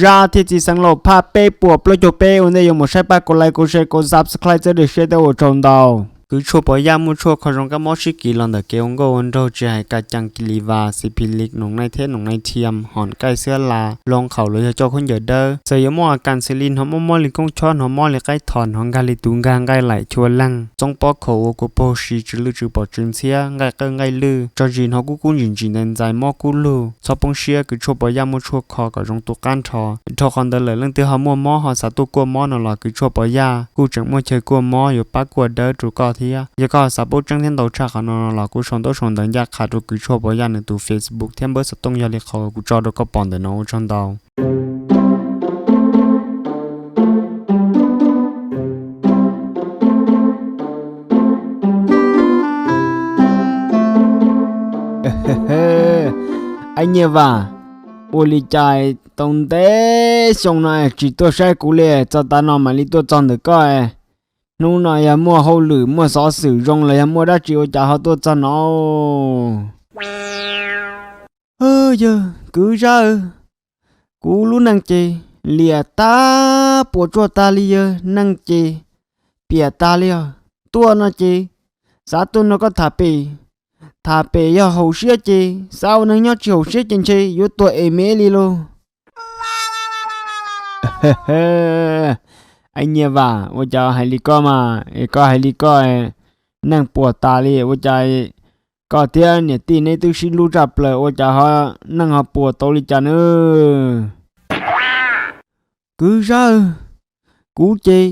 Zaj thiab txiv xeev laus phaj peb puas plaub caug peb ua ntej yuav mus saib pab kuv like, kuv share, kuv subscribe txhawb daim siab thiab ua tsaug ntau. Kwv Tshuaj Pov Yaj muaj tshuaj kho zoo kab mob sib kis los ntawm kev ua nkauj ua nraug tsis hais ka cees kis li vas, xi phi lis, noom naij thiab noom naij thiam, hom kaij xwb las, loo qhaum los yog coj khaub ncaws dawb, txawm yuav muaj a kas xws li hnov mob mob li koob chob, hnov mob li qaib thos, hnov nkag li tus nkag nqaij laim chua leeg, txoob pob khaum ua kua paug si tsw lwj tsw pom tsw ntxhiab, nqaij qawj nqaij lwj, tso zis hnov kub kub ntsim ntsim ntxais ntxais mob kub lug, txhob poob siab, Kwv Tshuaj Pov Yaj muaj tshuaj kho kom zoo tu qab nrho. Dhau qhov ntawd lawm leej twg ho muaj mob ho xav tuaj kuaj mob no los Kwv Tshuaj Pov Yaj kuj tseem muaj chaw kuaj mob yuav pab kuaj dawb rau koj thiab. Yog koj xav paub tseeb thiab ntau tshaj qhov no no los kuv sau ntaub sau ntawv ncaj qha rau Kwv Tshuaj Pov Yaj nws tus Facebook thiab npawb xov tooj yog li qhov kuv tso rau koj pom ntawm no, ua tsaug ntau. Aib Nyiaj Vam, ua li cas tau ntev xyoo no tsis tuaj saib kuv li, txog tav no mam li tuaj txog ntawm koj. Hnub no yog muaj hauj lwm muaj xov xwm zoo los yog muaj dab tsi ua cas ho tuaj txog no? Yawg Kwv Zab, kuv lub neej ces liam tag puas tsuaj tag li, yawg, neej ces piam tag li os. Tuaj no ces xav tuaj nrog koj tham pem, tham pem yog haum siab ces xav ua neeg nyob tsis haum siab ces ntshe yuav tuag es me li lauj. Aib Nyiaj Vam, ua cas hais li koj mas es koj hais li koj, neej puas tas li ua cas koj thiab niam tij neb twb sib hlub tshaj plaws ua cas ho neej ho puas tau li cas nawb? Kwv Zab, kuv ces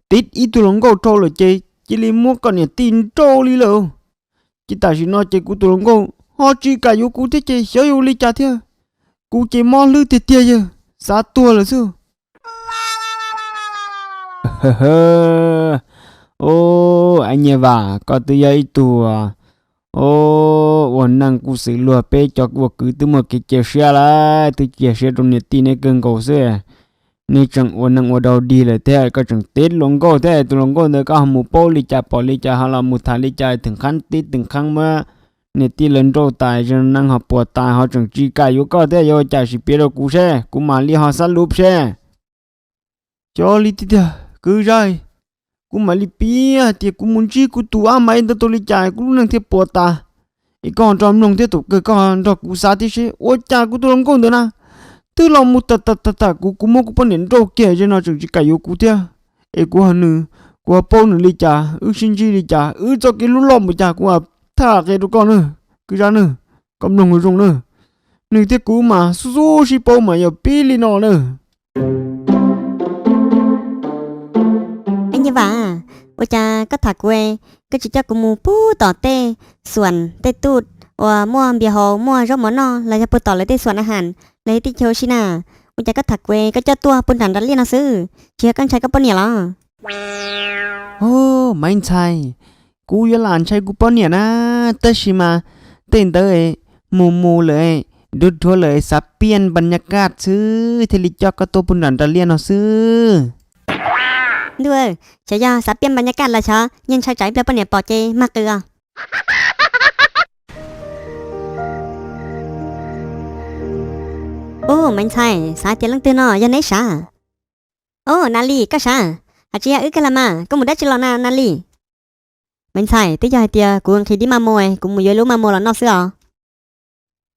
tiv ib tug hluas nkauj rau lawm ces cia li muab koj niam tij nrauj li lawm. Ces tam sim no ces kuv tus hluas nkauj ho tsis kam yuav kuv thiab ces xyov yuav ua li cas thiab. Kuv ces mob hlwb tiag tiag, yawg, xav tuag lawm xwb. Aib Nyiaj Vam, koj twb yog ib tug ua neej kuj xws luag peb cov ua kwv twb muaj kev cia siab lawm, twb cia siab rau niam tij neb kawg nkaus xwb. Neb tseem ua neej ua dog dig lawm thiab koj tseem tiv hluas nkauj thiab, tus hluas nkauj ntawd koj ho mus paub li cas pom li cas ho los mus tham li cas theem qhab tib theem qhab muab niam tij lawv nrauj tas, neej ho puas tas ho tseem tsis kam yuav koj thiab, yuav ua cas sim piav rau kuv seb kuv mam li ho xab lub seb. Cov li tiag tiag Kwv Zab, kuv mam li piav hais tias kuv mus ntsib kuv tus ab maiv ntawd tau li cas kuv lub neej thiaj puas tas. Es koj ho nrog mloog thiab tus kawg koj ho nrog kuv xav thiab seb ua cas kuv tus hluas nkauj ntawd na twb los mus tham tham tham kuv, kuv muab kuv poj niam nrauj kiag ze no tseem tsis kam yuav kuv thiab. Es kuv ho nws, kuv ho paub nws li cas, wb sib ntsib li cas, wb txoj kev hlub loj mus cas kuv tham qhia rau koj na, Kwv Zab na, koj mloog zoo na. Nws thiab kuv mas xub xub sib paub mas yog pib li no na. Aib Nyiaj Vam, ua cas koj tham kuv, koj tsis coj kuv mus pub tom tej xuam tej tuj uas muaj npias haus muaj zaub mov noj los yog puag tom lawv tej xuam a has los yog tej chaw ua si na? Ua cas koj tham kuv koj coj tuaj puag nram nram liaj no xwb, tsis yog koj ntshai koj poj niam los? Maiv Ntxhais, kuv yuav lam ntshai kuv poj niam na, tab sis mas tej ntawd mus mus lawm, dhuav dhuav lawm, xav piaj npas nyas kaj xwb thiaj li coj koj tuaj puag nram nram liaj no xwb. Ntuj, xyov yog xav piaj npas nyas kaj los xyov yeej ntshai tsam ib pliag poj niam pom ces mag qws os. Ub, Maiv Ntxhais, xav tias leej twg no yog neb sav? Ub, Nas Lis, koj sav? Hais tsis yog wb kawg los mas, koj mus dab tsi los na Nas Lis? Maiv Ntxhais, twb yog hais tias kuv nqhis dib maj mu, kuv mus yuav ib lub maj mu los noj xwb os.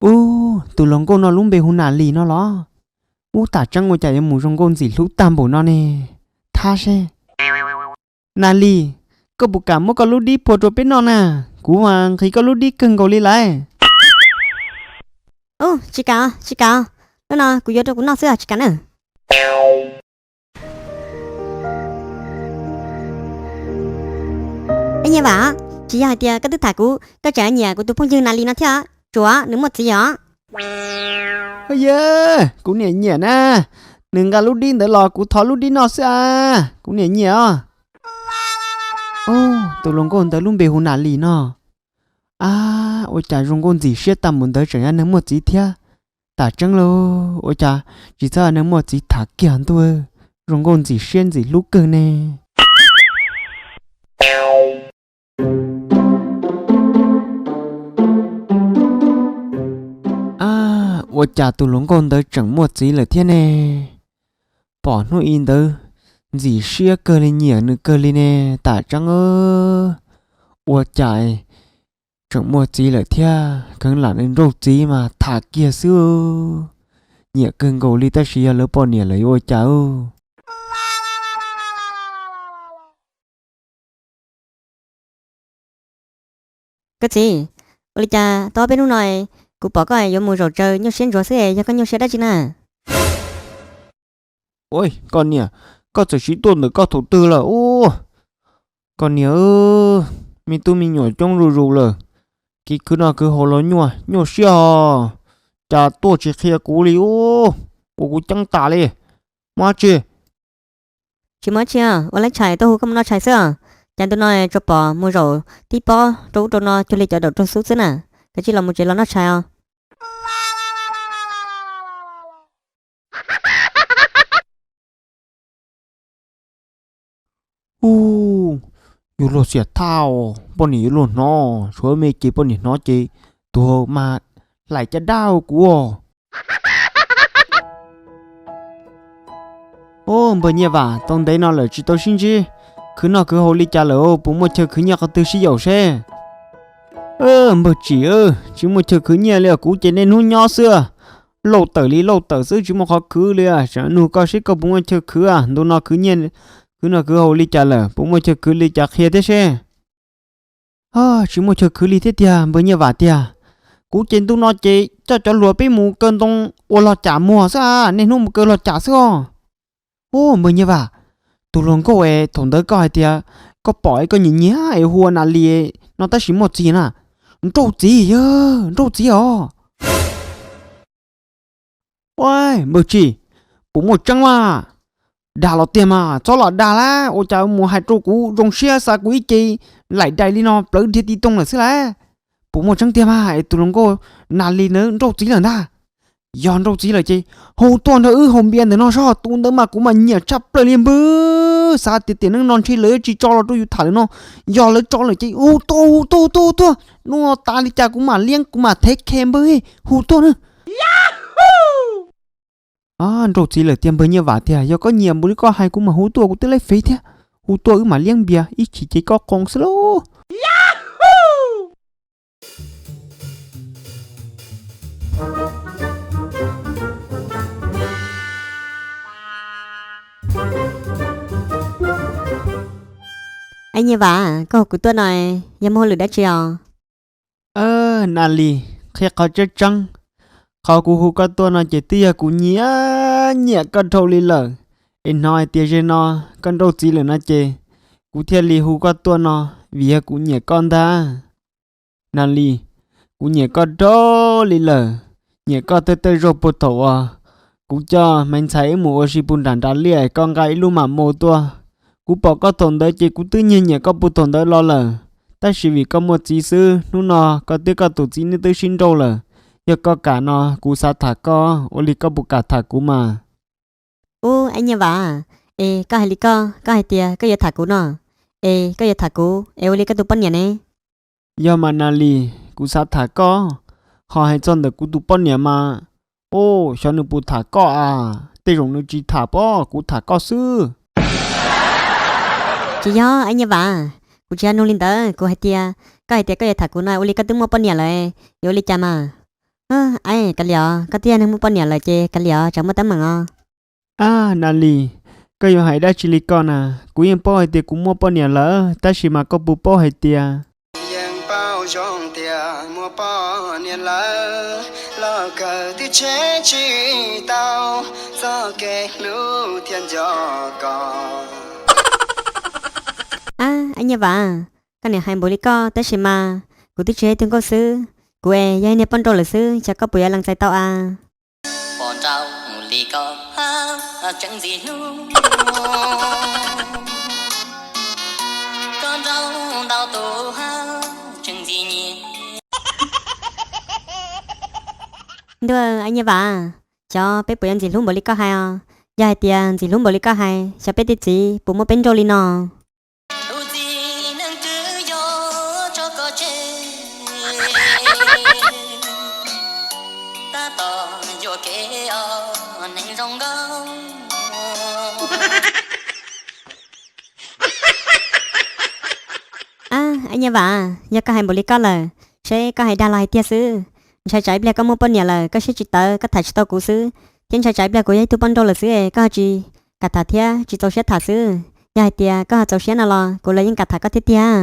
Ub, tus hluas nkauj no lub npe hu Nas Lis no los? Ub, tam tseeb ua cas yuav mus zoo nkauj ntxim hlub tag npaum no ne? Thab seb. Nas Lis, koj puas kam muab koj lub dib phua rau peb noj na? Kuv mas nqhis koj lub dib kawg nkaus li lawm. Ub, tsis kam, tsis kam, lub no kuv yuav rau kuv noj xwb os, tsis kam na. Aib Nyiaj Vam, tsis yog hais tias koj twb tham kuv, koj tseem nyiam kuv tus phooj ywg Nas Lis no thiab? Tsuav nws muaj txiv os. Yawg, kuv niam nyiam na, nws nqa lub dib ntawd los kuv thov lub dib noj xwb a, kuv niam nyiam os. Ub, tus hluas nkauj ntawd lub npe hu Nas Lis no. Ab, ua cas zoo nkauj ntxim siab tag npaum ntawd tseem yog neeg muaj txiv thiab. Tam tseeb lauj, ua cas tsis txhob yog neeg muaj txiv tham kiag ntuj, zoo nkauj ntxim siab ntxim hlub kawg ne. Ab, ua cas tus hluas nkauj ntawd tseem muaj txiv lawm thiab ne? pom hnub i ntawd ntxim siab kawg li, nyiam nws kawg li ne. Tam tseeb, ua cas tseem muaj txiv lawm thiab, kheev lam nws nrauj txiv mas tham kiag xwb. Nyiam kawg nkaus li tab sis yog lawv poj niam lawm yuav ua cas? Koj txiv, ua li cas tau ob peb hnub no kuv pom koj yuav mus zaum tsaws nyuaj siab ntsuav xwb, yog koj nyuaj siab dab tsi na? Ua, koj niam, koj txawm siv tuaj ntawm koj thaum twg lawm? Ua, koj niam, me tub me nyuam coob zuj zus lawm, kev khwv noj khwv haus los nyuaj nyuaj siab os, cas tuaj tsis qhia kuv li ua, ua kuv ceeb tas li. Muaj dab tsi? Tsis muaj dab tsi, ua leej tshais tuaj hu koj mus noj tshais xwb os. Cas ntu no tsuas pom mus zaum tib pob rau ub rau no cuag li cov daum roog xub xwb na. Kav tsij los mus tsev los noj tshais os. Ua, yuav luag xiam thaj os, poj niam yuav luag hnov, tshuav me ces poj niam hnov ces tus mas hlais caj dab kuv. Ua, npawg Nyiaj Vam, tau ntev no lawm tsis tau sib ntsib, khwv noj khwv haus li cas lawm, puas muaj chaw khwv nyiaj qhov twg sib yaum seb? Npawg Tsim, tsis muaj chaw khwv nyiaj li os, kuv ces niaj hnub nyob xwb, lauj tawm li lauj tawm xwb tsis muaj qhov khwv li. Tsam nug koj seb koj puas muaj chaw khwv, ntu no khwv nyiaj, khwv noj khwv haus li cas lawm, puas muaj chaw khwv li cas qhia thiab seb. Tsis muaj chaw khwv li thiab tiag npawg Nyiaj Vam tiag. Kuv ces ntu no ces coj cov hluas peb mus kaw ntoo ua log cam muag xwb, niaj hnub mus kaw log cam xwb os. Ua, npawg Nyiaj Vam, tus hluas nkauj es thaum ntawd koj hais tias koj pom es koj nyiam nyiam es hu ua Nas Lis no tab sis muaj txiv na, nrauj txiv, nrauj txiv os. Ua, npawg Tsim, puas muaj tseeb mas? Dag los tiag mas, txhob los dag lawm, ua cas mus hais rau kuv zoo siab xa kuv ib ce laim dais li no plawv dhia ti toog lawm xwb lawm. Puas muaj tseeb tiag mas es tus hluas nkauj Nas Lis ntawd nrauj txiv lawm ntag? Yog nrauj txiv lawm ces hu tuaj nrog wb haus npias ntawm no zog, tus ntawd mas kuv mas nyiam tshaj plaws li npawg. Xav tias tiam neej no ntshe lawv tsis tso los rau yus tham lawm no, yog lawv tso lawm ces hu tuaj, hu tuaj, hu tuaj, hu tuaj, hnub tas li cas kuv mam liab kuv mam thev khe npawg, hu tuaj na. Nrauj txiv lawm tiag npawg Nyiaj Vam tiag, yog koj nyiam npaum li koj hais kuv mam hu tuaj, kuv twb laib fev thiab. Hu tuaj wb mam liab npias ib chim ces koj qoos xwb lauj. Nyiaj Vam, koj hu kuv tuaj no yog muaj hauj lwm dab tsi os? Nas Lis, qhia qhov tseeb tseeb, qhov kuv hu koj tuaj no ces twb yog kuv nyiam, nyiam koj dhau li lawm. Es hnov hais tias zaum no koj nrauj txiv lawm no ces kuv thiaj li hu koj tuaj no, vim yog kuv nyiam koj ntag. Nas Lis, kuv nyiam koj dhau li lawm, nyiam koj thawj thawj zaug puag thaum uas kuv coj me ntxhais wb mus ua si puag nram nram liaj es koj nqa ib lub mam mus tuaj. Kuv pom koj thaum ntawd ces kuv twb nyiag nyiam koj puag thaum ntawd los lawm, tab sis vim koj muaj txiv xwb, hnub no koj twb, koj tus txiv nws twb sib nrauj lawm. Yog koj kam no kuv xav tham koj, ua li koj puas kam tham kuv mas? Ub, Nyiaj Vam, es koj hais li koj, koj hais tias koj yuav tham kuv no, es koj yuav tham kuv es ua li koj tus poj niam ne? Yog mas Nas Lis, kuv xav tham koj, ho hais txog ntawm kuv tus poj niam mas, ub, xyov nws puas tham koj a, tej zaum nws tsis tham pob, kuv tham koj xwb. Tsis yog Nyiaj Vam, kuv tsis yog nug li ntawd, kuv hais tias, koj hais tias koj yuav tham kuv no ua li koj twb muaj poj niam lawm, yuav ua li cas mas? Kav liam os, koj twb yog neeg muaj poj niam lawm ces kav liam os, tsam muaj teeb meem os. Ab Nas Lis, koj yuav hais dab tsi li koj na? Kuv yeej paub hais tias kuv muaj poj niam lawm, tab sis mas koj puas paub hais tias, yeej paub zoo tias muaj poj niam lawm los kawm twb tsheb tsis tau txoj kev hlub thiab nco koj. Ab Nyiaj Vam, koj niam hais npaum li koj tab sis mas kuv twb tsis yog ib tug nkauj xwb, kuv es yog ib niag poj nrauj lawm xwb, xyov koj puas yuav lees txais tau a. Poj nrauj li koj tseem ntxim hlub, koj nrauj ntau tus tseem ntxim nyiam. Ntuj, Nyiaj Vam, xyov peb puas yuav ntxim hlub npaum li koj hais os. Yog hais tias ntxim hlub npaum li koj hais, xyov peb tej txiv puas muab peb nrauj li no. Tus txiv neej twb yuav tso koj tseg, tab tom yuam kev os neeg zoo nkauj. Ab, Nyiaj Vam, yog koj hais npaum li koj lawm, seb koj hais dag los hais tiag xwb. Ntshai tsam ib pliag koj muaj poj niam lawm koj siab tsis tawv koj tham tsis tau kuv xwb, thiab ntshai tsam ib pliag kuv yog ib tug poj nrauj lawm xwb es koj ho tsis kam tham thiab tsis txaus siab tham xwb. Yog hais tias koj ho txaus siab no los kuv los yeej kam tham koj thiab tiag.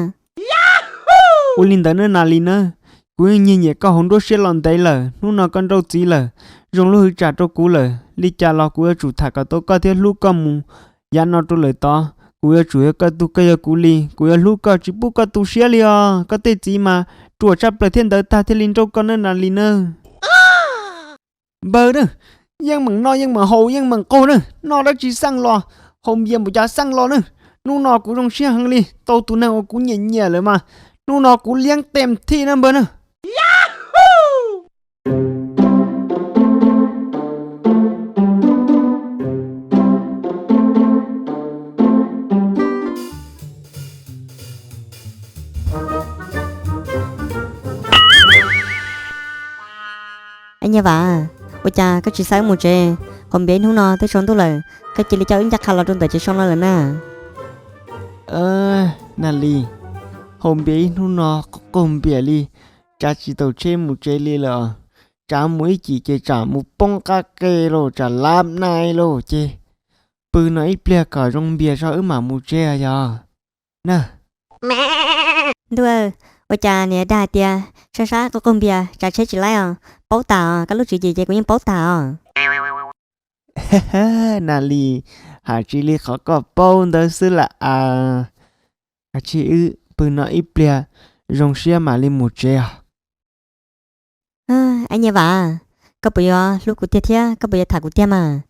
Ua li ntawd nawb Nas Lis nawb, kuv yeej nyiag nyiam koj hauv nruab siab los ntev lawm, hnub no koj nrauj txiv lawm, zoo lub hwv tsam rau kuv lawm, li cas los kuv yuav tsum tham kom tau koj thiab hlub koj mus yav no rau lawm tod. Kuv yuav tsum yog koj tug, koj yog kuv li, kuv yuav hlub koj tsis pub koj tu siab li os. Koj tej txiv mas ruam tshaj plaws thiab ntawd tag thiaj li nrauj koj nawb Nas Lis nawb. Npawg na, yeej meem noj yeej meem haus yeej meem qaug na, noj dab tsi xaj los, haus npias npaum cas xaj los na. Hnub no kuv zoo siab heev li, tau tus neeg uas kuv nyiam nyiam lawm mas, hnub no kuv liab tes thij na npawg na. Nyiaj Vam, ua cas koj tsis xa wb mus tsev? Haus npias ib hnub no twb tsaus ntuj lawm, koj cia li coj wb ncaj qha los rau ntawm tsev so no lawm na. Nas Lis, haus npias ib hnub no qaug npias li, tsav tsis taus tsheb mus tsev li lawm. Tsav mus ib chim ces tsam mus poob qab ke lauj, tsam lab nai lauj ces, pw no ib pliag kom zoo npias tso wb mam mus tsev yog na. Ntuj, ua cas niam dag hais tias sab sab qaug qaug npias tsav tsheb tsis laib os, paub tas os, koj lub tswv yim ces kuv yeej paub tas os. Nas Lis, hais tsis li qhov koj paub ntawd xwb lam as. Kav tsij wb pw no ib pliag zoo siab mam li mus tsev os. Nyiaj Vam, koj puas yuav hlub kuv tiag thiab koj puas yuav tham kuv tiag mas?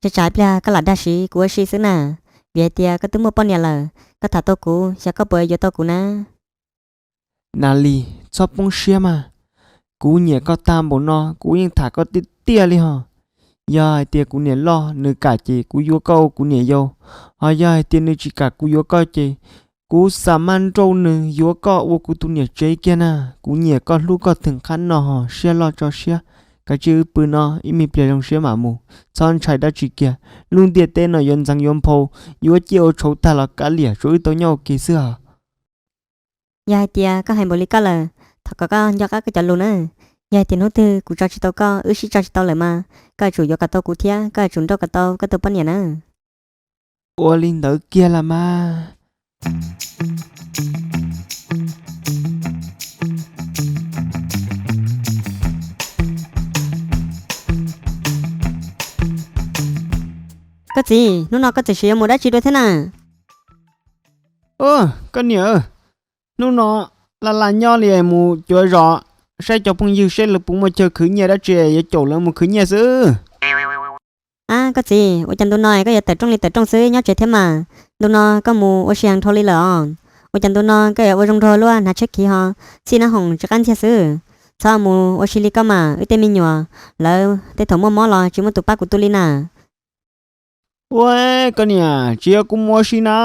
Tsam tsam ib pliag koj lam dag siv kuv ua si xwb na, vim hais tias koj twb muaj poj niam lawm, koj tham tau kuv xyov koj puas yuav tau kuv na. Nas Lis, txhob poob siab mas, kuv nyiam koj tag npaum no kuv yeej tham koj tiag tiag li hos. Yog hais tias kuv niam loj nws kam ces kuv yuav koj ua kuv niam yau, ho yog hais tias nws tsis kam kuv yuav koj ces kuv xa maj nrauj nws yuav koj ua kuv tus niam tsev kiag na. Kuv nyiam koj hlub koj theem qhab no hos, siab loj tso siab. Kav tsij wb pw no ib me pliag zoo siab mam mus, txhob ntshai dab tsi kiag. Lub ntiaj teb no yuav ntxeev yuav nphau, yuav ciaj ua tshauv tag los kav liam, tsuav wb tau nyob ua ke xwb hos. Yog hais tias koj hais npaum li koj lawm, thov kom koj nco qab koj cov lus na. Yog hais tias hnub twg kuv tso tsis tau koj, wb sib tso tsis tau lawm mas, koj yuav tsum yuav kom tau kuv thiab koj yuav tsum nrauj kom tau koj tus poj niam na. Ua li ntawd kiag las mas. Koj txiv, hnub no koj txawm sim yuav mus dab tsi dua thiab na? Koj niam, hnub no la la nyob li, mus cuav zos saib cov phooj ywg seb lawv puas muaj chaw khwv nyiaj dab tsi yuav caum lawv mus khwv nyiaj xwb. Ab, koj txiv, ua cas ntu no koj yuav tawm rooj li tawm rooj xwb nyob tsev thiab mas? Ntu no koj mus ua si heev dhau li lawm os. Ua cas ntu no koj yuav ua zoo nrog luaj hnav tsheb khiv ho txhij nab hoom tsis qab ntxiag xwb? Txhob mus ua si li koj mas, wb tej me nyuam lawv tej thaum muaj mob los tsis muaj tus pab kuv tu li na. Ua, koj niam, tsis yog kuv mus ua si na,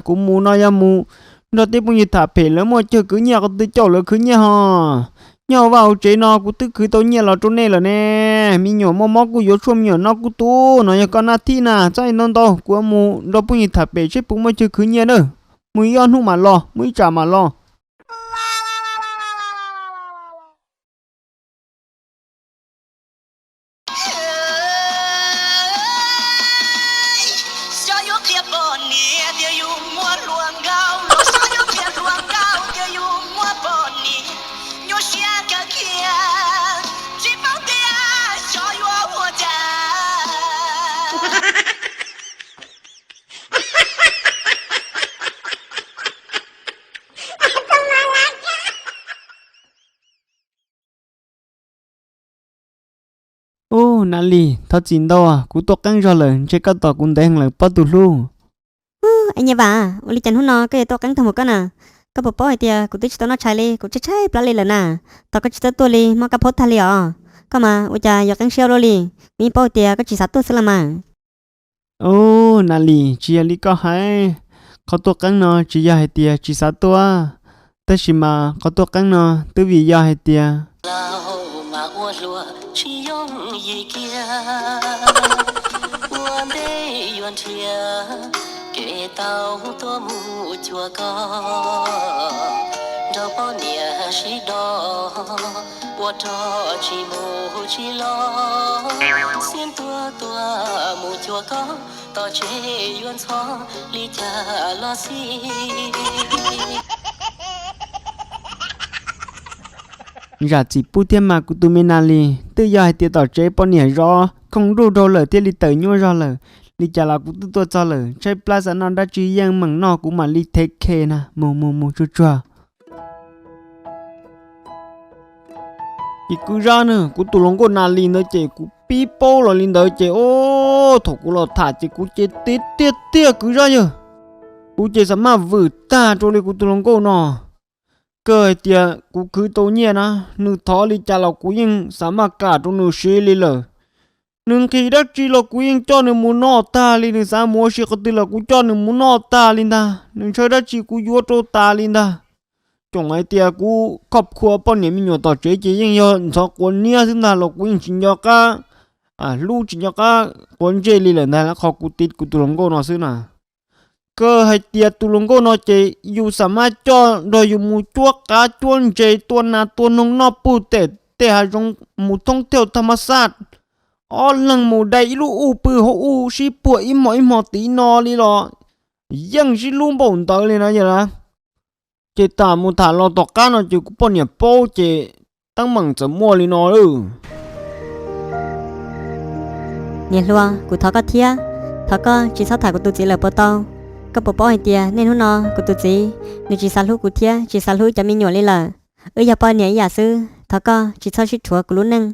kuv mus no yog mus nrog tej phooj ywg tham phem, lawv muaj chaw khwv nyiaj qhov twg caum lawv khwv nyiaj ho. Nyob hauv vaj hauv tsev no kuv twb khwv tau nyiaj los rau nej lawm ne. Me nyuam muaj mob kuj yuav tshuaj, me nyuam noj kuj tu, no yog koj nab thib na, txhob ntau ntau, kuv mus nrog phooj ywg tham phem seb puas muaj chaw khwv nyiaj na. Mus ib ob hnub mam los, mus ib tsam mam los. Xyov yuav qhia poj niam tias yus muaj hluas nkauj los, xyov yuav qhia hluas nkauj tias yus muaj poj niam, nyuaj siab kawg kiag, tsis paub tias xyov yuav ua cas. Ub, Nas Lis, thov txim ntau, kuv tuaj qeeb zog lawm, ntshe koj tos kuv ntev heev lawm pob tus hlub. Ub, Nyiaj Vam, ua li cas hnub no koj yuav tuaj qeeb tag mus koj na? Koj puas paub hais tias kuv twb tsis tau noj tshais li, kuv tshaib tshaib plab li lawm na. Tos koj tsis txawj tuaj li, mob kab phaub tag li os. Koj mas ua cas yuav qeeb siab ua luaj li, kuv yeej paub hais tias koj tsis xav tuaj xwb los mas. Ub, Nas Lis, tsis yog li koj hais. Qhov tuaj qeeb no tsis yog hais tias tsis xav tuaj, tab sis mas qhov tuaj qeeb no twb vim yog hais tias Nrhiav kev tau tuaj mus cuag koj, nrog poj niam sib do, ua rog tsis mus tsis los, xiab tuaj tuaj mus cuag koj, tom tsev yuav ntxhov li cas los xij. Zam txim pub thiab mas kuv tus me Nas Lis, twb yog hais tias tom tsev poj niam zov khoom nruj rau lawm thiaj li tawm nyuaj zog lawm. Li cas los kuv twb tuaj txog lawm, tshaib plab xav noj dab tsi yeej meem noj, kuv mam li thev khe na, mus mus mus tsuag tsuag. Ces kwv Zab na, kuv tus hluas nkauj Nas Lis ntawd ces kuv pib paub los li ntawd ces, o, thaum kuv los tham ces kuv ces tiag tiag tiag kwv Zab yawg. Kuv ces xav maj vwm tag rau li kuv tus hluas nkauj no. Kawg hais tias kuv khwv tau nyiaj na, nws thov li cas los kuv yeej xav maj kam rau nws siv li lawm. Nws nqhis dab tsi los kuv yeej coj nws mus noj tag li, nws xav mus ua si qhov twg los kuv coj nws mus noj tag li ntag, nws ntshaw dab tsi kuv yuav rau tas li ntag. Tsoom hais tias kuv khoj khua poj niam me nyuam tom tsev ces yeej yog ntxhov quav niab xwb ntag los kuv yeej tsis nco qab hlub tsis nco qab quav ntsej li lawm ntag, qhov kuv tiv kuv tus hluas nkauj no xwb na. Kawg hais tias tus hluas nkauj no ces yus xav maj coj nrog yus mus cuab qav cuab ntses tua nas tua noog noj puag tim tej hav zoov, mus thoob thiaj thaj mab xaj, ob leeg mus dai ib lub u pw hauv u sib puag ib hmo ib hmo tid no li los yeej sib hlub npaum ntawd li na yog. Ces tham mus tham los tom qab no ces kuv poj niam paub ces teeb meem txawm muaj li no lawm. Niam hluas, kuv thov koj thiab, thov koj tsis txhob tham kuv tus txiv lawm puas tau? Koj puas paub hais tias niaj hnub no kuv tus txiv nws tsis xav hlub kuv thiab tsis xav hlub cov me nyuam li lawm. Wb yog poj niam ib yam xwb, thov koj tsis txhob sib rhuav kuv lub neej.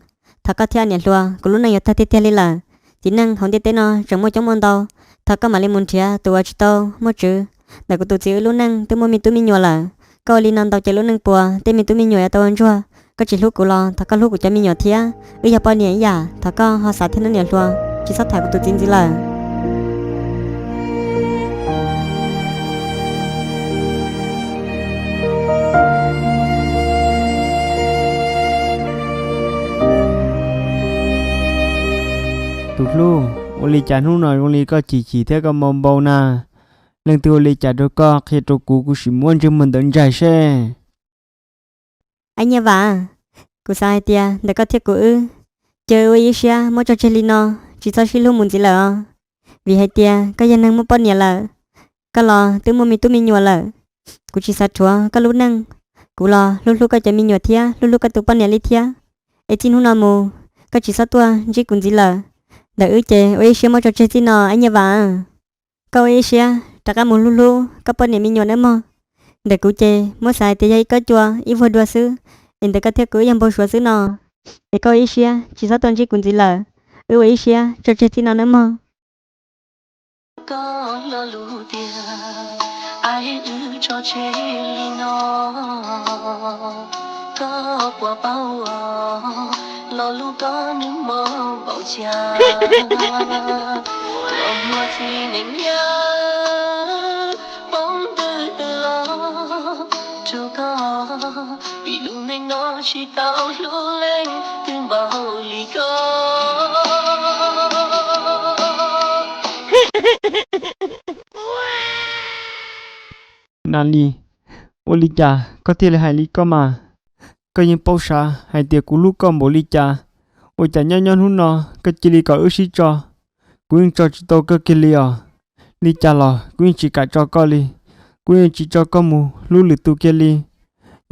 Thov koj thiab niam hluas, kuv lub neej yuav tag tiag tiag li lawm. Txiv neej hauv ntiaj teb no tseem muaj coob muaj ntau, thov koj mam li mus nrhiav tus uas tsis tau muaj tswv. Ntawm kuv tus txiv wb lub neej twb muaj me tub me nyuam lawm, koj ua li no ntau ces lub neej puas tej me tub me nyuam yuav tau ua ntsuag. Koj tsis hlub kuv los thov koj hlub kuv cov me nyuam thiab. Wb yog poj niam ib yam, thov koj ho xav thiab nawb niam hluas, tsis txhob tham kuv tus txiv ntxiv lawm. Tus hlub, ua li cas hnub no zoo li koj chim chim thiab koj npau npau na? Leej twg ua li cas rau koj, qhia rau kuv, kuv sim muab ntsej muag ntawd ntsaig seb. Ab Nyiaj Vam, kuv xav hais tias ntawm koj thiab kuv wb, cia wb ua ib siab muab tso tseg li no, tsis txhob sib hlub mus ntxiv lawm os. Vim hais tias koj yog neeg muaj poj niam lawm, koj los twb muaj me tub me nyuam lawm. Kuv tsis xav rhuav koj lub neej, kuv los hlub hlub koj cov me nyuam thiab hlub hlub koj tus poj niam li thiab. Es txij hnub no mus, koj tsis txhob tuaj ntsib kuv ntxiv lawm. Ntawm wb ces ua ib siab muab tso tseg txij no, Ab Nyiaj Vam. Koj ua ib siab rov qab mus hlub hlub koj poj niam me nyuam nawb mog. Ntawm kuv ces muab xav hais tias yog ib kob cua ib vuag dua xwb, es ntawm koj thiab kuv wb yog npau suav xwb no. Es koj ua ib siab tsis txhob tuaj ntsib kuv ntxiv lawm, wb ua ib siab tso tseg txij no nawb mog. Koj lo lus tias, a, wb tso tseg li no, koj puas paub os, lo lus koj nws mob npaum cas. Los muaj txiv neej nyiam poob twg twg los rau koj, vim lub neej no tsis tau hlub leej twg npaum li koj. Nas Lis, ua li cas koj thiaj li hais li koj mas? Koj yeej paub sav hais tias kuv hlub koj npaum li cas, ua cas nyob nyob hnub no koj cia li kom wb sib tso? Kuv yeej tso tsis tau koj kiag li os. Li cas los kuv yeej tsis kam tso koj li, kuv yeej tsis tso koj mus hlub lwm tus kiag li.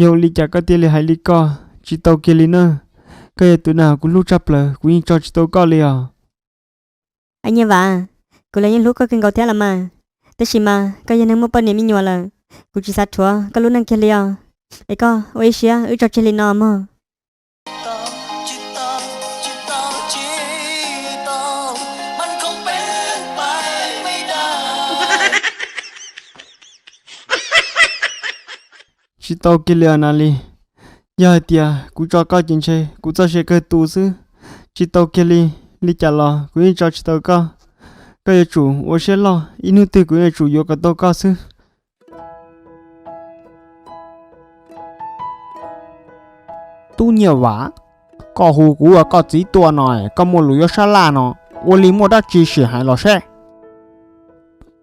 Yog ua li cas koj thiaj li hais li koj? Tsis tau kiag li na. Koj yog tus neeg kuv hlub tshaj plaws, kuv yeej tso tsis tau koj li os. Ab Nyiaj Vam, kuv los yeej hlub koj kawg nkaus thiab los mas, tab sis mas koj yog neeg muaj poj niam me nyuam lawm, kuv tsis xav rhuav koj lub neej kiag li os. Es koj ua ib siab wb tso tseg li no mog. Tsis tau kiag li os Nas Lis. Yog hais tias kuv tso koj ces ntshe kuv txoj sia kawg tu xwb. Tsis tau kiag li, li cas los kuv yeej tso tsis tau koj. Koj yuav tsum ua siab loj, ib hnub twg kuv yuav tsum yuav kom tau koj xwb. Tub Nyiaj Vam, koj hu kuv ua koj txiv tuaj no, koj muaj lus yuav sab laj no, ua li muaj dab tsi sim hais los seb.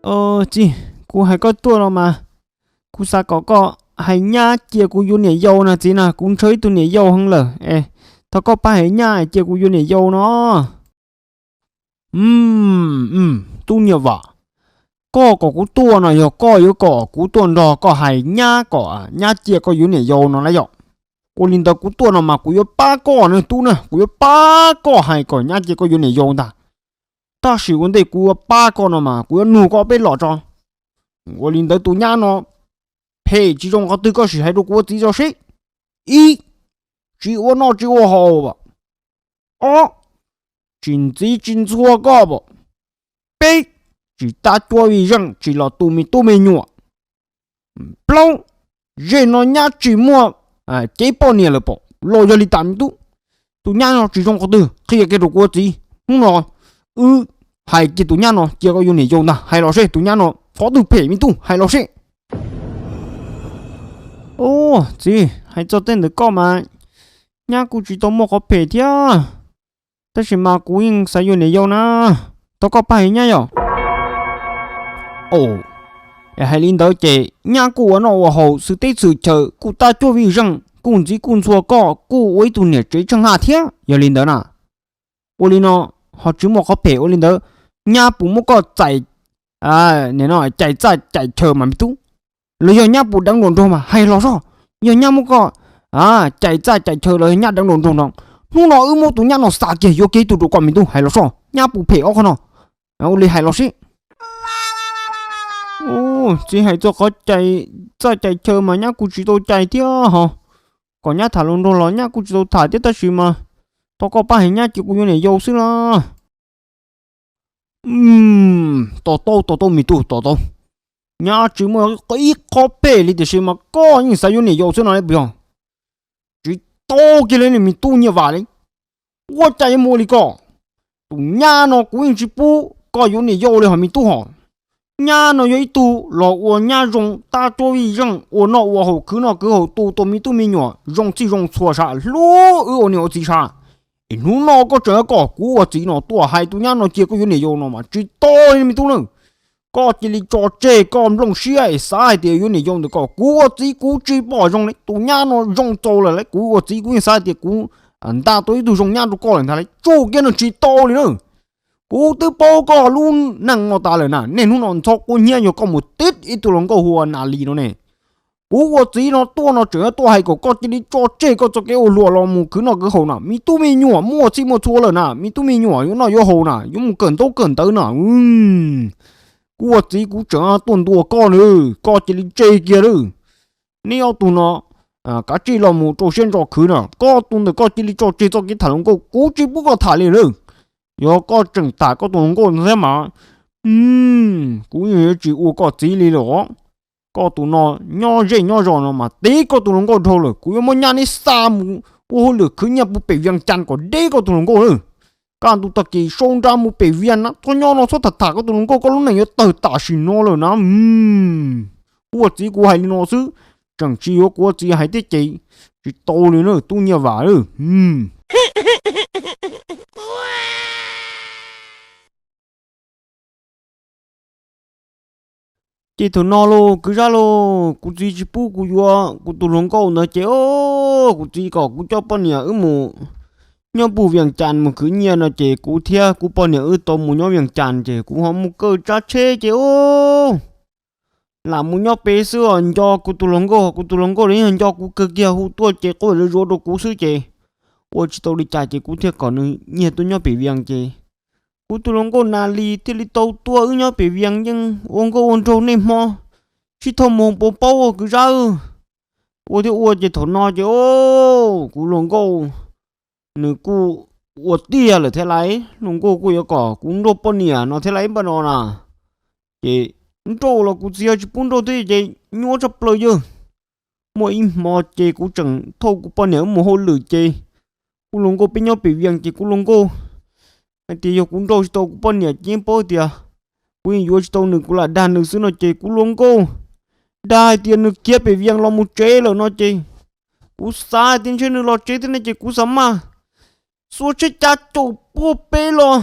Txiv, kuv hais koj tuaj no mas kuv xav kom koj hais nyab cia kuv yuav niam yau na txiv na, kuv ntshaw ib tug niam yau heev lawm es thov koj pab hais nyab cia kuv yuav niam yau no. Tub Nyiaj Vam, koj kom kuv tuaj no yog koj yuav kom kuv tuaj nrog koj hais nyab kom nyab cia koj yuav niam yau no na yom? Ua li ntawd kuv tuaj no mas kuv yuav pab koj na tub na, kuv yuav pab koj hais kom nyab cia koj yuav niam yau ntag. Tab sis ua ntej kuv yuav pab koj no mas kuv yuav nug koj peb los tso. Ua li ntawd tus nyab no phem tsis zoo qhov twg koj sim hais rau kuv ua txiv tso seb. Ib, tsis ua noj tsis ua haus. Ob, tsis ntxiv tsis ntxhua koj. Peb, tsis tab cuab vij zeej tsis los tu me tub me nyuam. Plaub, zej no nyab tsis muaj cev poj niam lawm pom los yog li tas me tub. Tus nyab no tsis zoo qhov twg qhia kiag rau kuv ua txiv. Hnub no wb hais kiag tus nyab no cia koj yuav niam yau ntag, hais los seb tus nyab no qhov twg phem me tub, hais los seb. Ub, txiv, hais txog tej ntawm koj mas nyab kuj tsis tau muaj qhov phem thiab, tab sis mas kuv yeej xav yuav niam yau na, thov koj pab hais nyab yom. Hais li ntawd ces nyab kuj ua noj ua haus xwm teb xwm chaw kuj tab cuab vij zeej kuj ntxiv kuj ntxhua koj kuj ua ib tug niam tsev tsheej haj thiab. Yog li ntawd na, ua li no ho tsis muaj qhov phem, ua li ntawd nyab puas muab koj txais cais txaj cais chaw mas me tub? Los yog nyab puas deev nraum nroog mas hais los soj. Yog nyab muab koj cais txaj cais chaw los yog nyab deev nraum nroog no, hnub no wb muab tus nyab no xa kiag yuav kiag ib tug rau koj me tub, hais los soj, nyab puas phem ob qhov no? Ua li hais los seb. Txiv, hais txog qhov cais txaj cais chaw mas nyab kuj tsis tau cais thiab ho, kom nyab tham hluas nraug los nyab kuj tsis tau tham thiab, tab sis mas thov koj pab hais nyab cia kuv yuav niam yau xwb na. Tos tau tos tau me tub, tos tau. Nyab tsis muaj ib qho phem li tiam sis mas koj yeej xav yuav niam yau xwb no puas yog? Tsis tau kiag li ne me tub Nyiaj Vam li. Ua cas yuav muaj li ko? Tus nyab no kuv yeej tsis pub koj yuav niam yau li hos me tub hos. Nyab no yog ib tug los ua nyab zoo tab cuab vij zeej ua noj ua haus khwv noj khwv haus tu tau me tub me nyuam zoo txhij zoo txhua sas hlub wb ua niam ua txiv sas. Es hnub no koj tseem kom kuv ua txiv no tuaj hais tus nyab no cia koj yuav niam yau no mas tsis tau li me tub na. Koj cia li tso tseg koj nplooj siab es xav hais tias yuav niam yau ntawm koj, kuv ua txiv kuv tsis pom zoo li. Tus nyab no zoo txaus lawm lauj, kuv ua txiv kuv yeej xav hais tias kuv nta tau ib tug zoo nyab rau koj lawm ntag lauj, tsuj kiag no tsis tau li na. Kuv twb paub koj lub neej no tas lawm na, niaj hnub no ntxhov quab hnyiab yog koj mus tib ib tug hluas nkauj hu ua Nas Lis no ne. Kuv ua txiv no tuaj no tseem tuaj hais kom koj cia li tso tseg koj txoj kev ua hluas los mus khwv noj khwv haus na, me tub me nyuam muaj txhij muaj txhua lawm na, me tub me nyuam yuav noj yuav haus na, yuav mus kawm ntaub kawm ntawv na. Kuv ua txiv kuv tseem tuaj ntuas koj na, koj cia li tseg kiag lawm. Neb ob tug no kav tsij los mus rau siab ntso khwv na, koj tus ntawm koj cia li tso tseg txoj kev tham hluas nkauj, kuv tsis pub koj tham li lawm. Yog koj tseem tham koj tus hluas nkauj ntawd thiab mas kuv yeej yuav tsis ua koj txiv li lawm os. Koj tus no nyob zej nyob zos no mas tib koj tus hluas nkauj dhau lawm, kuv yuav muab nyab neb xa mus ua hauj lwm khwv nyiaj pem Vias Cas kom deb koj tus hluas nkauj lawm. Kaj ntug tag kis sau nra mus pem Vias na, txhob nyob no txhob tham tham koj tus hluas nkauj, koj lub neej yuav tawg tam sim no lawm na. Kuv ua txiv kuv hais li no xwb, tseem tsis yuav kuv ua txiv hais thiab ces tsis tau li na tub Nyiaj Vam. Ces thaum no lauj kwv Zab lauj, kuv txiv tsis pub kuv yuav kuv tus hluas nkauj ntawd ces kuv txiv kom kuv coj poj niam wb mus nyob puag Vias Cas mus khwv nyiaj no ces kuv thiab kuv poj niam wb tau mus nyob Vias Cas ces kuv ho mus kaw tsab tsheb ces lam mus nyob pem xwb os, nco kuv tus hluas nkauj, kuv tus hluas nkauj los yeej nco kuv kawg kiag, hu tuaj ces quaj zuav zuav rau kuv xwb ces ua tsis tau li cas ces kuv thiaj kom nws nyiag tuaj nyob pem Vias ces kuv tus hluas nkauj Nas Lis thiaj li tau tuaj wb nyob pem Vias, yeej ua nkauj ua nraug niaj hmo, sib thauj mus pos paub ua kwv Zab. Ua thiab ua ces thaum no ces kuv hluas nkauj nws kuj ua tiag lawm thiab lauj, hluas nkauj kuj yuav kom kuv nrauj poj niam no thiab lauj npaj no na. Ces nrauj los kuv txiv tsis pub nrauj thiab ces nyuaj tshaj plaws yawg. Muaj ib hmo ces kuv tseem thauj kuv poj niam wb mus hauj lwm ces kuv hluas nkauj peb nyob pem Vias ces kuv hluas nkauj hais tias yog kuv nrauj tsis tau kuv poj niam ces yeej paub tias kuv yeej yuav tsis tau nws, kuv lam dag nws xwb no ces kuv hluas nkauj dag hais tias nws khiav pem Vias los mus tsev lawm no ces kuv xav hais tias ntshe nws los tsev thiab ne ces kuv xav maj xuas tsheb cav caum puag peb los,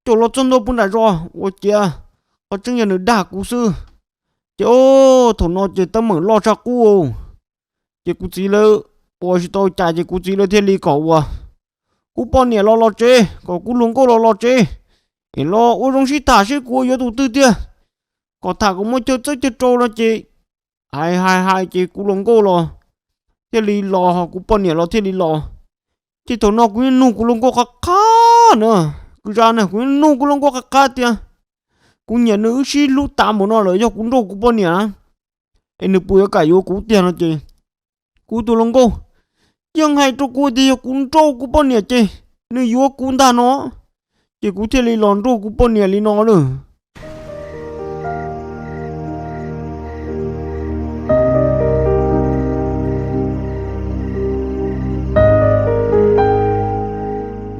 caum los txog ntua puag nram zos ua ciav tseeb yog nws dag kuv xwb. Ces o, thaum no ces teeb meem loj tshaj qub. Ces kuv txiv lawv ua tsis tau cas ces kuv txiv lawv thiaj li kom uas kuv poj niam los los tsev, kom kuv hluas nkauj los los tsev, es los ua zoo sib tham seb kuv yuav tus twg tiag, kom tham kom muaj chaw txawb chaw rau no ces hais hais hais ces kuv hluas nkauj los thiaj li los, kuv poj niam los thiaj li los. Ces thaum no kuv yeej nug kuv hluas nkauj qab qab na, kwv zab na, kuv yeej nug kuv hluas nkauj qab qab tias kuv nyiam nws wb sib hlub tas npaum no lawm yog kuv nrauj kuv poj niam na, es nws puas yuav kam yuav kuv tiag no ces kuv tus hluas nkauj yeej hais rau kuv tias yog kuv nrauj kuv poj niam ces nws yuav kuv ntag no, ces kuv thiaj li los nrauj kuv poj niam li no lawm.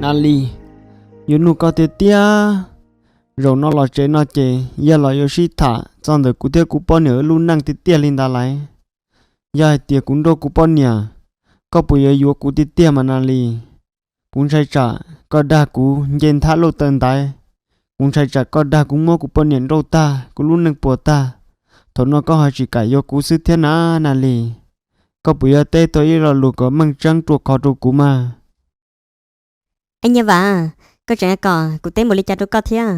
Nali, yuav nug koj tiag tiag, zaum no los tsev no ces yog los yuav sib tham txog ntawm kuv thiab kuv poj niam wb lub neej tiag tiag li ntawd lauj. Yog hais tias kuv nrauj kuv poj niam, koj puas yuav yuav kuv tiag tiag mas Nali? Kuv ntshai tsam koj dag kuv nce nthab luj taw ntaiv, kuv ntshai tsam koj dag kuv muab kuv poj niam nrauj tag kuv lub neej puas tag, thaum no koj ho tsis kam yuav kuv xwb thiab na Nali. Koj puas yuav teb tau ib lo lus kom meej tseeb ruaj khov rau kuv mas? Ej Nyiaj Vam, koj tseem kom kuv teb npaum li cas rau koj thiab?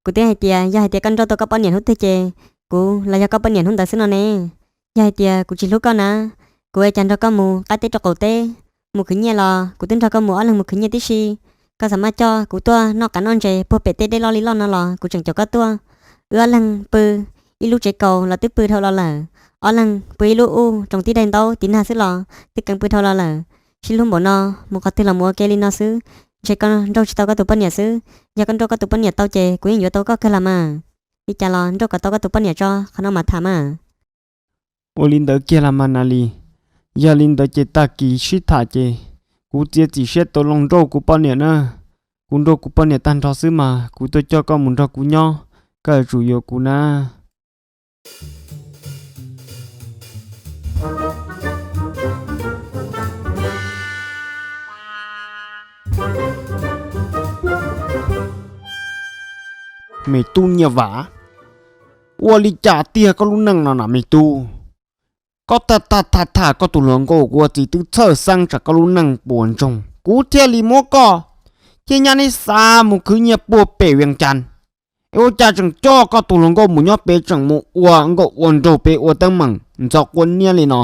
Kuv twb hais tias yog hais tias koj nrauj tau koj poj niam hnub twg ces kuv los yog koj poj niam hnub ntawd xwb no ne. Yog hais tias kuv tsis hlub koj na, kuv ua cas nrog koj mus qab teb rau qaum teb, mus khwv nyiaj los kuv twb nrog koj mus ob leeg mus khwv nyiaj tib si. Koj xav maj coj kuv tuaj noj qav noj ntses puag pem tej dej loj li loj no los kuv tseem caum koj tuaj. Wb ob leeg pw ib lub tsev kaus los twb pw dhau los lawm, ob leeg pw ib lub uj roos tib daim ntaub tiv nag xwb los twb keev pw dhau los lawm. Sib hlub npaum no mus qhov twg los mus ua ke li no xwb, ntshe koj nrauj tsis tau koj tus poj niam xwb. Yog koj nrauj koj tus poj niam tau ces kuv yeej yuav tau koj kawg los mas. Li cas los nrauj kom tau koj tus poj niam tso, qhov no mam tham mas. Ua li ntawd kiag los mas Nali. Yog li ntawd ces tag kis sib tham ces kuv txiav txim siab tau los nrauj kuv poj niam na. Kuv nrauj kuv poj niam tag nrho xwb mas kuv tuaj coj koj mus nrog kuv nyob, koj yuav tsum yuav kuv na. Me tub Nyiaj Vam, ua li cas tiag koj lub neej no na me tub? Koj tham tham tham tham koj tus hluas nkauj, kuv ua txiv twb txhawj xeeb tsam koj lub neej puas ntsoog kuv thiaj li muab koj thiab nyab neb xa mus khwv nyiaj puag pem Vias Cas. Es ua cas tseem coj koj tus hluas nkauj mus nyob pem, tseem mus ua nkauj ua nraug pem, ua teeb meem ntxhov quav niab li no?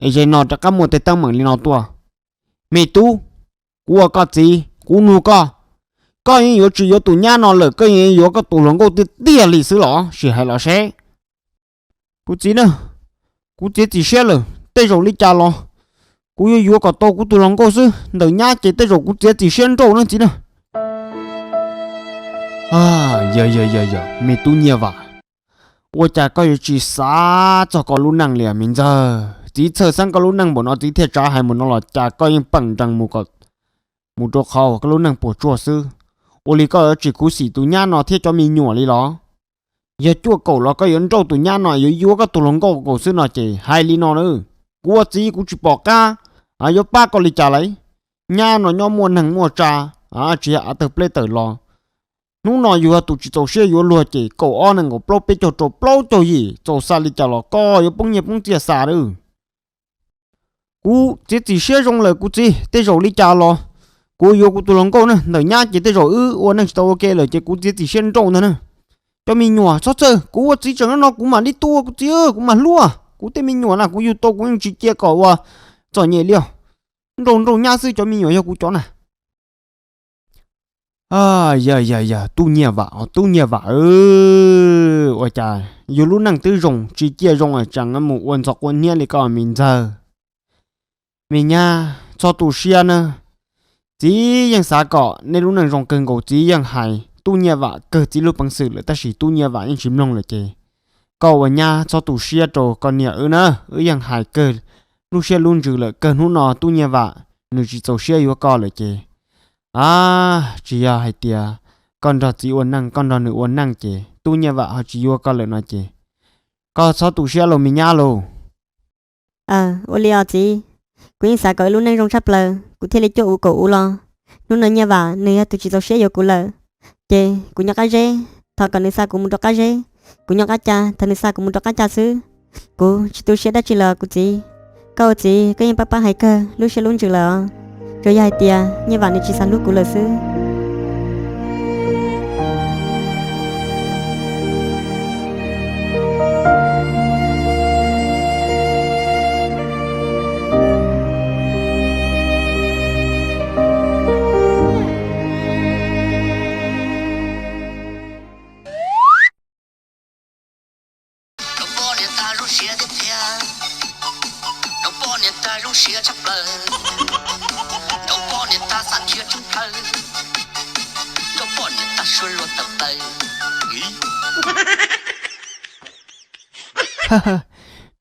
Es zaum no rov qab muaj tej teeb meem li no tuaj? Me tub, kuv ua koj txiv, kuv nug koj, koj yeej yuav tsis yuav tus nyab no lawm, koj yeej yuav koj tus hluas nkauj tiag tiag li xwb los sis hais los seb? Kuv txiv na, kuv txiav txim siab lawm, tej zaum li cas los kuv yuav yuav kom tau kuv tus hluas nkauj xwb. Ntawm nyab ces tej zaum kuv txiav txim siab nrauj na txiv na. Yog yog yog yog, me tub Nyiaj Vam, ua cas koj yuav tsis xav txog koj lub neej li me ntxawg? Txiv txhawj xeeb koj lub neej npaum no, txiv thiaj tsav hais npaum no los cas koj yeej peem nrees mus kom mus rau qhov uas koj lub neej puas tsuaj xwb. Ua li koj yuav tsis khuv xim tus nyab no thiab cov me nyuam li los? Yog cuaj kaum los koj yuav nrauj tus nyab no, yuav yuav koj tus hluas nkauj kaum xwb no ces hais li no na, kuv ua txiv kuv tsis pom qab yuav pab koj li cas lauj. Nyab no nyob muaj neeg muaj tsa, tsis yog av tawg pleb tawm los. Hnub no yus yog tus tsis txaus siab yuav luag ces kaum ob nees nkaum plaub peb caug rau plaub caug yim, txaus xa li cas los koj yuav poob nyiaj poob txiaj xa lawm. Kuv txiav txim siab zoo lawm kuv txiv, tej zaum li cas los kuv yuav kuv tus hluas nkauj na. Ntawm nyab ces tej zaum wb ua neej tsis tau ua ke lawm ces kuv txiav txim siab nrauj ntag na. Cov me nyuam txhob txhawj, kuv ua txiv tseem no kuv mam li tuaj kuv txiv, kuv mam hlub. Kuv tej me nyuam na kuv yug tau kuv yeej tsis cia kom ua txom nyem li os. Nrauj nrauj nyab xwb, cov me nyuam yog kuv cov na. Yog yog yog, tub Nyiaj Vam, tub Nyiaj Vam, ua cas yus lub neej twb zoo tsis cia zoo tseem mus ua ntxhov quav niab li koj me ntxawg. Me nyab txhob tu siab na. Txiv yeej xav kom nej lub neej zoo kawg nkaus, txiv yeej hais tub Nyiaj Vam kawg txiv lub peev xwm lawm tab sis tub Nyiaj Vam yeej tsis mloog lawm ces koj ua nyab txhob tu siab rau koj niam wb na. Wb yeej hais kawg lub siab lub ntsws lawm, kawg hnub no tub Nyiaj Vam nws tsis txaus siab yuav koj lawm ces a, tsis yog hais tias koj nrog txiv ua neej, koj nrog nws ua neej ces tub Nyiaj Vam ho tsis yuav koj lawm no ces koj txhob tu siab lauj me nyab lauj. Ua li os txiv, kuv yeej xav kom wb lub neej zoo tshaj plaws kuv thiaj li cuaj uv kaum uv los. Hnub no Nyiaj Vam nws yog tus tsis txaus siab yuav kuv lawm, ces kuv nyob qab zeb thov kom nws xa kuv mus rau qab zeb, kuv nyob qab ca, thov nws xa kuv mus rau qab ca xwb. Kuv tsis tu siab dab tsi lawm kuv txiv. Koj ua txiv koj yeej pab pab hais kawg lub siab lub ntsws lawm os. Tsuas yog hais tias Nyiaj Vam nws tsis xav hlub kuv lawm xwb.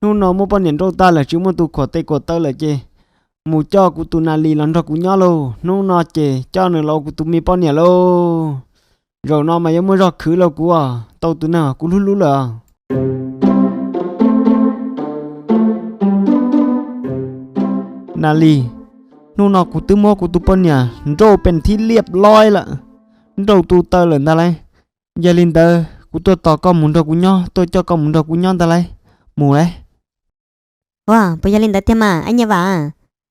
Hnub no muaj poj niam nrauj tag lawm tsis muaj tus khuam tes khuam taw lawm ces mus coj kuv tus Nas Lis los nrog kuv nyob lauj. Hnub no ces coj nws los ua kuv tus me poj niam lauj. Zaum no mas yuav muaj zog khwv lauj kuv, tau tus neeg kuv hlub hlub lawm. Nas Lis, hnub no kuv twb muab kuv tus poj niam nrauj pes thib liab loj lawm, nrauj tu taw lawm ntag lauj. Yog li ntawd kuv tuaj tos koj mus nrog kuv nyob, tuaj coj koj mus nrog kuv nyob ntag lauj. Mus lauj. Ua, puas yog li ntawd tiag mas Ab Nyiaj Vam?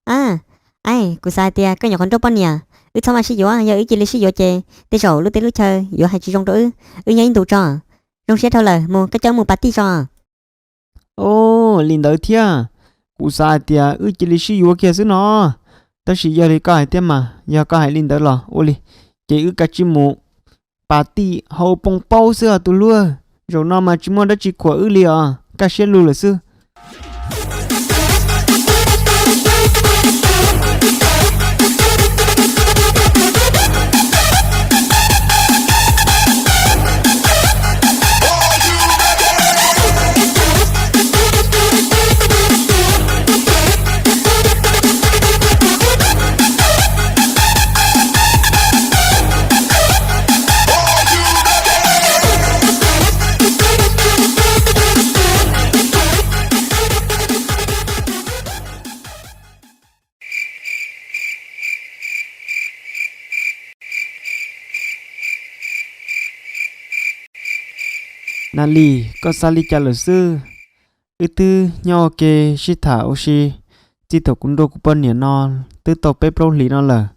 A, kuv xav hais tias koj nyuam qhuav nrauj poj niam, wb txhob maj sib yuav, yog wb cia li sib yuav ces tej zaum lub teb lub chaw yuav hais tsis zoo rau wb, wb nyob ib ntus tso. Zoo siab dhau lawm, mus koj coj wb mus pas tij tso. O, li ntawd thiab. Kuv xav hais tias wb cia li sib yuav kiag xwb no. Tab sis yog li koj hais thiab mas, yog koj hais li ntawd los ua li, ces wb kav tsij mus pas tij hau poo paub xwb os tus hlub. Zaum no mas tsis muaj dab tsi khuam wb li os, kaj siab lug lawm xwb. Nas Lis, koj xav li cas lawm xwb? Wb twb nyob ua ke sib tham ua si, txij thaum kuv nrauj kuv poj niam no twb tau peb plaub hlis no lawm.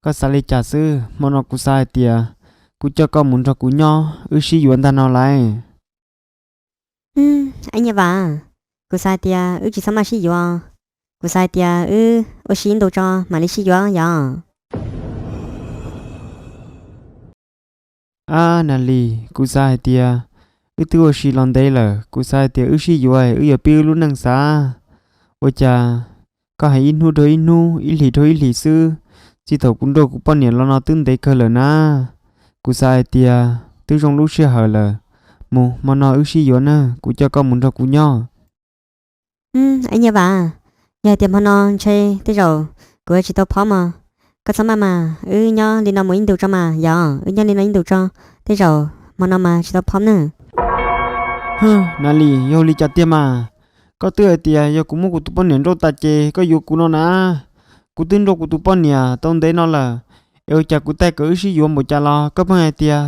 Koj xav li cas xwb? Hmo no kuv xav hais tias kuv coj koj mus nrog kuv nyob, wb sib yuav ntag no lauj. Ab Nyiaj Vam, kuv xav hais tias wb tsis txhob maj sib yuav. Kuv xav hais tias wb ua si ib ntus tso mam li sib yuav yom. Ab Nas Lis, kuv xav hais tias wb twb ua si los ntev lawm, kuv xav hais tias wb sib yuav wb yuav pib wb lub neej xav. Ua cas koj hais ib hnub dhau ib hnub, ib hlis dhau ib hlis xwb, txij thaum kuv nrauj kuv poj niam los no twb ntev kawg lawm na. Kuv xav hais tias twb zoo lub sij hawm lawm, mus hmo no wb sib yuav na, kuv coj koj mus nrog kuv nyob. Ab Nyiaj Vam, yog hais tias hmo no ntshe tej zaum kuv tsis tau phob mog. Koj txhob maj mas, wb nyob li no mus ib ntus tso mas yom, wb nyob li no ib ntus tso, tej zaum hmo no mas tsis tau phob na. Nas Lis, yog li cas tiag mas? Koj twb hais tias yog kuv muab kuv tus poj niam nrauj tas ces koj yuav kuv no na. Kuv twb nrauj kuv tus poj niam tau ntev no lawm, es ua cas kuv taij kom wb sib yuav npaum cas los koj pheej hais tias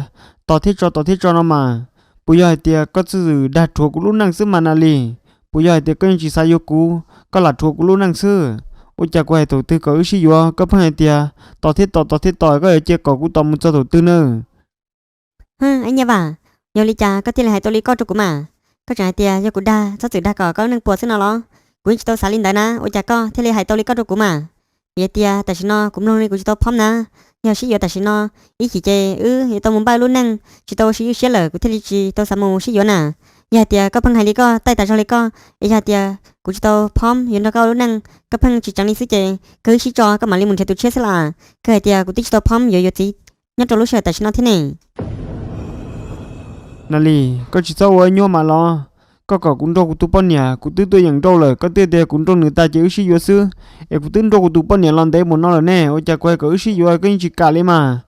tos thiab tso, tos thiab tso no mas. Puas yog hais tias koj txwj dag rhuav kuv lub neej xwb mas Nas Lis? Puas yog hais tias koj yeej tsis xav yuav kuv, koj lam rhuav kuv lub neej xwb? Ua cas kuv hais thaum twg kom wb sib yuav koj pheej hais tias tos thiab tos, tos thiab tos, koj yuav cia kom kuv tos mus txog thaum twg na? Ab Nyiaj Vam, yog li cas koj thiaj li hais tau li koj rau kuv mas? Koj tseem hais tias yog kuv dag, txhob txwm dag kom koj lub neej puas xwb no los? Kuv yeej tsis tau xav li ntawd na, ua cas koj thiaj li hais tau li koj rau kuv mas? Vim hais tias tam sim no kuv mloog li kuv tsis tau phob na. Yog sib yuav tam sim no, ib chim ces wb yuav tau mus npaj wb lub neej, tsis tau ua si ywj siab lawm kuv thiaj li tsis tau xav mus sib yuav na. Yog hais tias koj pheej hais li koj, taij tas zog li koj, es yog hais tias kuv tsis tau phob yuav nrog koj ua lub neej, koj pheej tsis tseev li xwb ces kawg wb sib tso koj mam li mus nrhiav tus tshiab xwb las. Kawg hais tias kuv twb tsis tau phob yuav yuav txiv nyob rau lub sij hawm tam sim no thiab ne. Nas Lis, koj tsis txhob ua nyuaj mas los. Koj kom kuv nrauj kuv tus poj niam, kuv twb tuaj yeem nrauj lawm, koj twb tias kuv nrauj nws tas ces wb sib yuav xwb, es kuv twb nrauj kuv tus poj niam los ntev mus no lawm ne, ua cas kuv hais kom wb sib yuav koj yeej tsis kam li mas?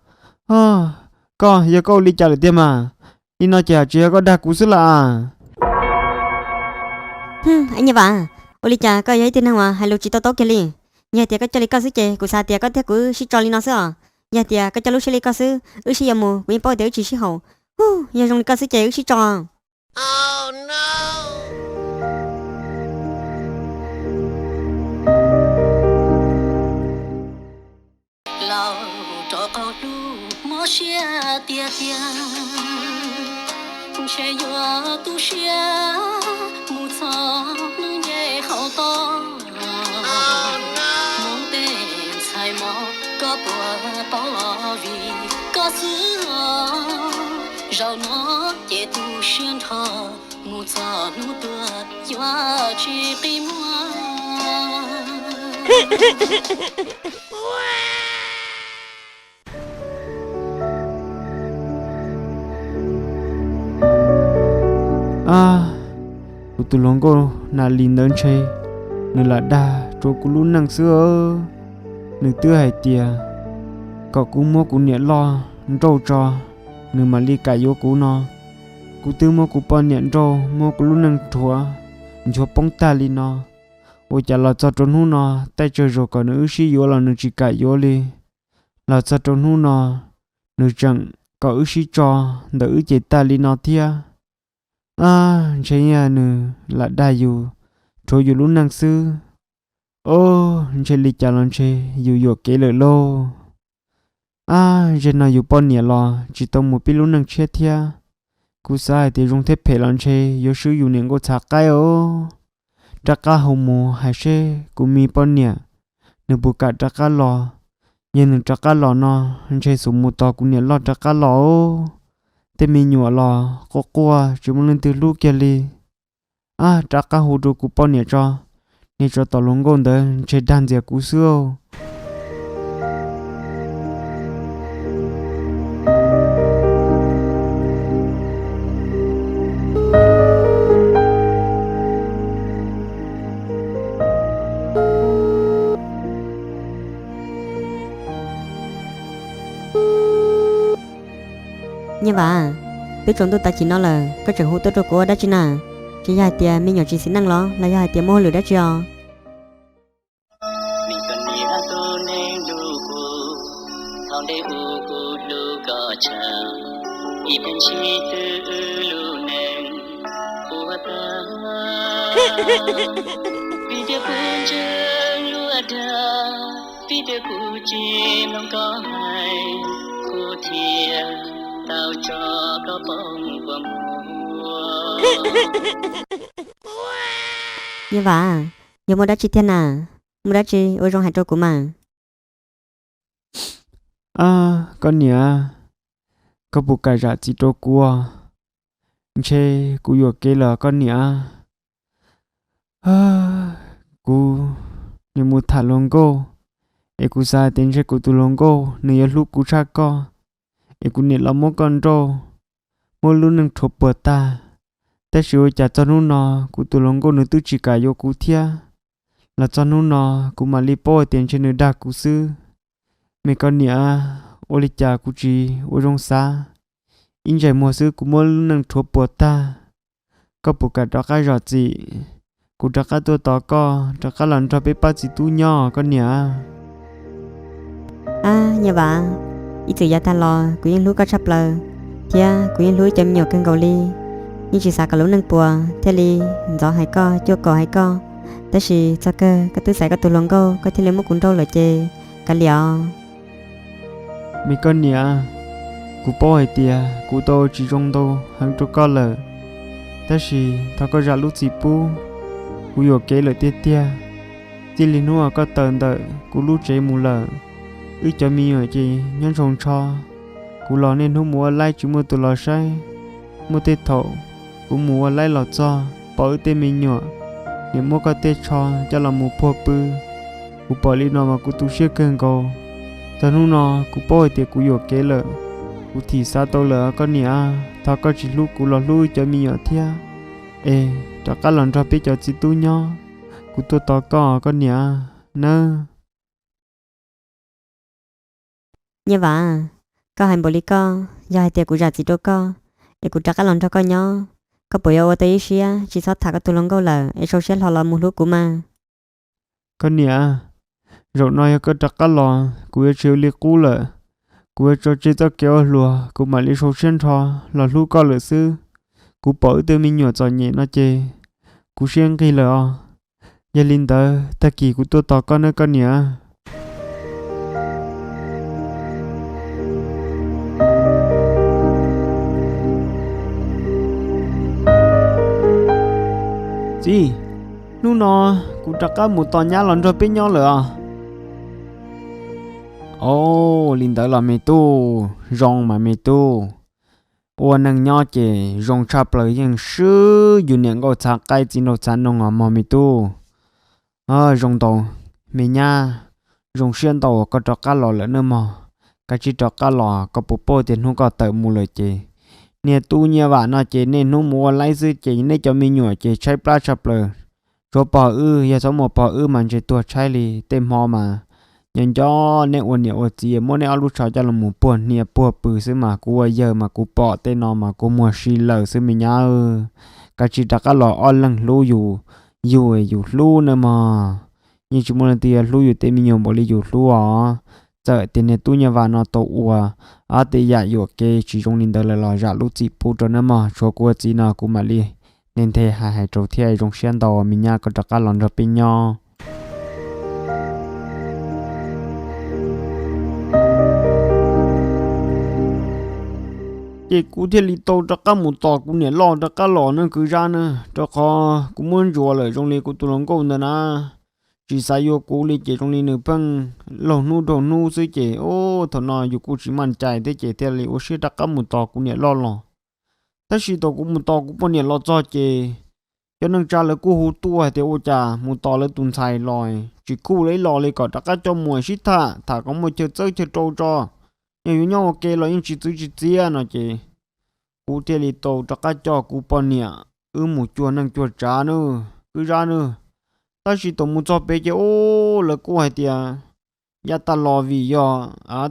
Koj, yog koj ua li cas lawm tiag mas? Li no ces tsis yog koj dag kuv xwb las. Ab Nyiaj Vam, ua li cas koj yog ib tug neeg uas hais lus tsis tau taub kiag li? Yog tias koj coj li koj xwb ces kuv xav tias koj thiab kuv wb sib tso li no xwb os. Yog tias koj coj lub siab li koj xwb, wb sib yuav mus kuv yeej paub tias wb tsis sib haum. Yog zoo li koj xwb ces wb sib tso. Laus rov qab hlub mob siab tiag tiag, ntshe yuav tu siab mus txog hnub nce hauv toj. Hmoob tej ntxhais mos koj puas paub los vim koj xwb os. Zaum no ces tu siab nrho, mus txog hnub tuag yuav tsis qi muag. Ab, kuv tus hluas nkauj Nas Lis ntawd ntshe nws lam dag rau kuv lub neej xwb. Nws twb hais tias kom kuv muab kuv niam loj nrauj tso, nws mam li kam yuav kuv no. Kuv twb muab kuv poj niam nrauj, muab kuv lub neej rhuav nchuav poob tag li no, ua cas los txog rau hnub no, tej zaum kom nws wb sib yuav los nws tsis kam yuav li. Los txog rau hnub no, nws tseem kom wb sib tso ntawm wb ces tag li no thiab. Ab, ntshe yog nws lam dag yus, rhuav yus lub neej xwb. Ob, ntshe li cas los ntshe yus yuam kev lawm lauj. Ab, zaum no yus poj niam los tsis tau mus pib lub neej tshiab thiab. Kuv xav hais tias zoo thiab phem los ntshe yuav swb yus niam nkauj txhav qaib os. Rov qab hu mus hais seb kuv me poj niam nws puas kam rov qab los. Yog nws rov qab los no, ntshe xub mus tos kuv niam loj rov qab los os. Tej me nyuam los quaj quaj tsis muaj leej twg hlub kiag li. Ab, rov qab hu rau kuv poj niam tso, niag tsov tom hluas nkauj ntawd ntshe dag ntxias kuv xwb. Nyiaj Vam, twb tsaus ntuj tav chim no lawm koj tseem hu tuaj rau kuv ua dab tsi na? Tsis yog hais tias me nyuam tsis xis neej los los yog hais tias muaj hauj lwm dab tsi os? Nyiaj Vam, yog muaj dab tsi thiab na? Muaj dab tsi ua zoo hais rau kuv mas. Ab, koj niam, koj puas kam zam txim rau kuv? Ntshe kuv yuam kev lawm koj niam. Kuv niam mus tham hluas nkauj, es kuv xav hais tias ntshe kuv tus hluas nkauj nws yuav hlub kuv tshaj koj, es kuv niam los muab koj nrauj, muab lub neej rhuav puas tag. Tab sis ua cas txog hnub no kuv tus hluas nkauj nws twb tsis kam yuav kuv thiab. Los txog hnub no kuv mam li paub hais tias ntshe nws dag kuv xwb. Me koj niam, ua li cas kuv tsis ua zoo xav, ib ntsais muag xwb kuv muab lub neej rhuav puas tag. Koj puas kam rov qab zam txim, kuv rov qab tuaj tos koj rov qab los nrog peb pab txiv tub nyob koj niam? Ab, Nyiaj Vam, ib txwm yav tag los kuv yeej hlub koj tshaj plaws, thiab kuv yeej hlub ib cov me nyuam kawg nkaus li. Yeej tsis xav kom lub neej puas thiaj li ntxov hais koj, cuaj kaum hais koj. Tab sis txog kawg koj twb xaiv koj tus hluas nkauj koj thiaj li muab kuv nrauj lawm ces kav liam os. Me koj niam, kuv paub hais tias kuv tau ua tsis zoo ntau heev rau koj lawm, tab sis thov koj zam lub txim pub, kuv yuam kev lawm tiag tiag. Txij li hnub uas koj tawm ntawm kuv lub tsev mus lawm, wb cov me nyuam ces nyob ntsoo ntsho. Kuv los niaj hnub mus ua laib tsis muaj tus los saib. Muaj tej thaum kuv mus ua laib los txog pom wb tej me nyuam, niam muab koj tej tsho coj los mus puag pw. Kuv pom li no mas kuv tu siab kawg nkaus. Txog hnub no kuv paub hais tias kuv yuam kev lawm, kuv thim xav tau lawm koj niam. Thov koj tsis hlub kuv los hlub wb cov me nyuam thiab, es rov qab los nrog peb cov txiv tub nyob. Kuv tuaj tos koj koj niam nawb. Nyiaj Vam, koj hais npaum li koj, yog hais tias kuv zam txim rau koj, es kuv rov qab los nrog koj nyob, koj puas yuav ua tau ib siab tsis txhob tham koj tus hluas nkauj lawm es sau siab hlo los mus hlub kuv mas? Koj niam, zaum no yog koj rov qab los kuv yuav tsis ua li qub lawm. Kuv yuav tso tseg txoj kev ua hluas, kuv mam li sau siab nrho los hlub koj lawm xwb. Kuv pom wb tej me nyuam txom nyem no ces kuv siab nqig lawm os. Yog li ntawd tag kis kuv tuaj tos koj nawb koj niam. Txiv, hnub no kuv rov qab mus tos nyab los nrog peb nyob lawm os. Au, li ntawd los me tub, zoo mas me tub. Ua neej nyob ces zoo tshaj plaws yeej swb yus niam nkauj txhav qaib txiv nraug txhav noog os mog me tub. Zoo ntau, me nyab, zoo siab ntau uas koj rov qab los lawm nawb mog. Koj tsis rov qab los koj puas paub tias hnub koj tawm mus lawm ces niag tub Nyiaj Vam no ces niaj hnub mus ua laib xwb ces nej cov me nyuam ces tshaib plab tshaj plaws. Tsuav pog wb, yog txhob muaj pog wb mas ntshe tuag tshaib li. Tej hmo mas nyob nco nej ua niam ua txiv muab nej ob lub tsho coj los mus puag hnia puag pw xwb mas kuv ua yawg mas kuv pom tej no mas kuv muag si lawm xwb me nyab. Koj tsis rov qab los ob leeg hlub yus, yus yus hlub nawb mog. Yeej tsis muaj leej twg yuav hlub yus tej me nyuam npaum li yus hlub os. Txawm tias niag tub Nyiaj Vam no tau ua tej yam yuam kev tsis zoo li ntawd lawm los zam lub txim pub rau nawb mog. Tshuav kuv ua txiv no kuv mam li nthe nthe hais hais rau thiab. Zoo siab ntau me nyab koj rov qab los nrog peb nyob. Ces kuv thiaj li tau rov qab mus tos kuv niam loj rov qab los ne kwv Zab na, rau qhov kuv muab ntsuas lawm zoo li kuv tus hluas nkauj ntawd na, tsis xav yuav kuv li ces zoo li nws pheej laug hnub raug hnub xwb ces thaum no yus kuj tsis maj cai thiab ces thiaj li ua siab rov qab mus tos kuv niam loj los. Tab sis thaum kuv mus tos kuv poj niam los txog ces cov neej tsa lawv kuj hu tuaj hais tias ua cas mus tos lawv tus ntxhais los tsis kuj lawv ib los li, kom rov qab coj mus sib tham, tham kom muaj chaw txawb chaw rau tso, yog yuav nyob ua ke los yeej tsis txwv tsis txiav no ces kuv thiaj li tau rov qab coj kuv poj niam wb mus cuag neej cuag tsav na, kwv Zab na. Tab sis thaum mus txog pem ces lawv kuj hais tias yav tag los vim yog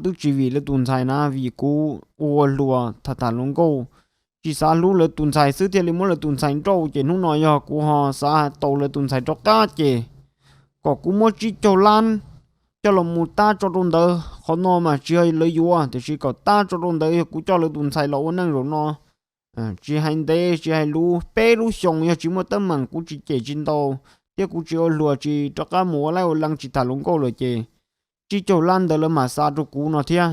twb tsis vim lawv tus ntxhais na, vim kuv ua ua hluas tham tham hluas nkauj, tsis xav hlub lawv tus ntxhais xwb thiaj li muab lawv tus ntxhais nrauj, ces hnub no yog kuv ho xav tau lawv tus ntxhais rov qab ces kom kuv muab tsib caug lab coj los mus tab tso rau ntawd. Qhov no mas tsis yog lawv yuav, tiam sis kom tab tso rau ntawd yog kuv coj lawv tus ntxhais los ua neej zaum no tsis hais ntev tsis hais luv, peb lub xyoos yog tsis muaj teeb meem kuv tsis cem tsis ntaus thiab kuv tsis ua hluas tsis rov qab mus ua laib ua leej tsis tham hluas nkauj lawm ces tsib caug lab ntawd lawv mam xa rau kuv no thiab.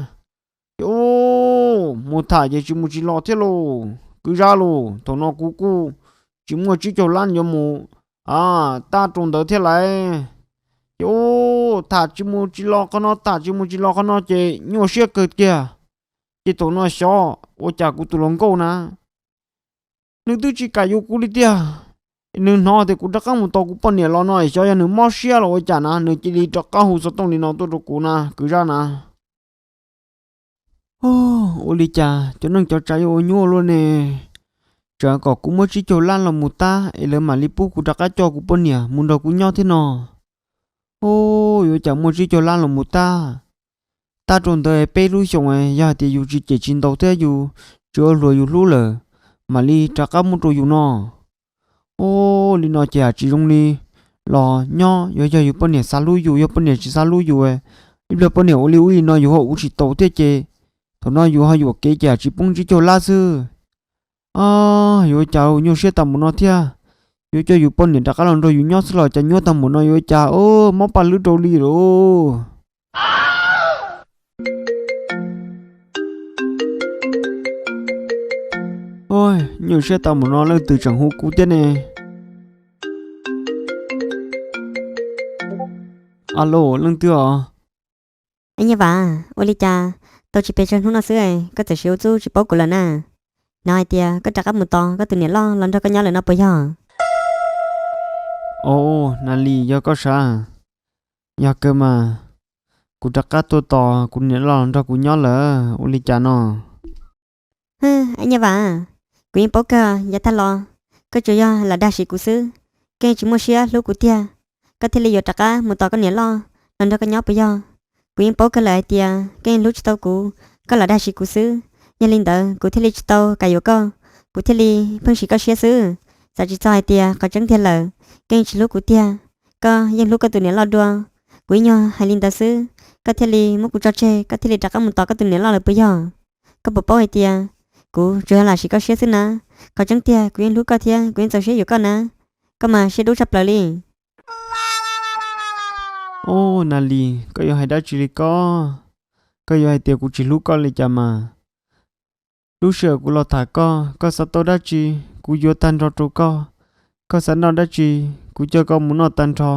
Ces mus tham ces tsis mus tsis los thiab lauj, kwv Zab lauj. Thaum no kuv kuj tsis muaj tsib caug lab yuav mus tab rau ntawd thiab lauj. Ces tham tsis mus tsis los qhov no, tham tsis mus tsis los qhov no ces nyuaj siab kawg kiag. Ces thaum no xyov ua cas kuv tus hluas nkauj na, nws twb tsis kam yuav kuv li tiag. Nws hnov tias kuv rov qab mus tos kuv poj niam los no xyov yog nws mob siab los ua cas na, nws cia li rov qab hu xov tooj li no tuaj rau kuv na kwv Zab na. Ua li cas cov neej cov tsav yuav ua nyuaj luaj ne? Tsam kom kuv muab tsib caug lab los mus tab es lawv mam li pub kuv rov qab coj kuv poj niam mus nrog kuv nyob thiab no. Yuav cas muaj tsib caug lab los mus tab, tab rau ntawd peb lub xyoos, yog hais tias yus tsis cem tsis ntaus thiab yus tsis ua hluas yus hlub lawm, mam li rov qab muab rau yus no. Ua li no ces tsis zoo li los nyob, yuav yog yus poj niam xav hlub yus, yog poj niam tsis xav hlub yus, ib pliag poj niam ua li ub li no yus ho ua tsis tau thiab ces thaum no yus ho yuam kev ces tsis poob tsib caug lab xwb. Yuav ua cas nyuaj siab tag npaum no thiab. Yuav coj yus poj niam rov qab los nrog yus nyob xwb los cas nyuaj tag npaum no, yuav ua cas mob paj hlwb rau li lauj. Nyuaj siab tag npaum no leej twg tseem hu kuv thiab ne? Alo, leej twg os? Nyiaj Vam, ua li cas tau tsis pes tsawg hnub no xwb koj txawm siv ua txuj tsis paub kuv lawm na? Hnov hais tias koj rov qab mus tos koj tus niam loj los nrog koj nyob lawm no puas yog? Au, Nas Lis, yog koj sav? Yog kawg mas, kuv rov qab tuaj tos kuv niam loj los nrog kuv nyob lawm, ua li cas no? Nyiaj Vam, kuv yeej paub kawg yav tag los koj tsuas yog lam dag siv kuv xwb, koj yeej tsis muaj siab hlub kuv tiag, koj thiaj li yuav rov qab mus tos koj niam loj los nrog koj nyob puas yog? Kuv yeej paub kawg lawm hais tias koj yeej hlub tsis tau kuv, koj lam dag siv kuv xwb. Yog li ntawd kuv thiaj li tsis tau kam yuav koj, kuv thiaj li pheej siv koj siab xwb. Xav tsis txog hais tias qhov tseeb tiag lawm, koj yeej tsis hlub kuv tiag, koj yeej hlub koj tus niam loj dua. Kuv ib nyuag hais li ntawd xwb, koj thiaj li muab kuv tso tseg, koj thiaj li rov qab mus tos koj tus niam loj lawm puas yog? Koj puas paub hais tias kuv tsuas yog lam sim koj siab xwb na. Qhov tseeb tiag kuv yeej hlub koj thiab kuv yeej txaus siab yuav koj na. Koj mas siab dub tshaj plaws li. Au, Nas Lis, koj yuav hais dab tsi li koj? Koj yuav hais tias kuv tsis hlub koj li cas mas? Lub sij hawm kuv los tham koj, koj xav tau dab tsi, kuv yuav tag nrho rau koj. Koj xav noj dab tsi, kuv coj koj mus noj tag nrho.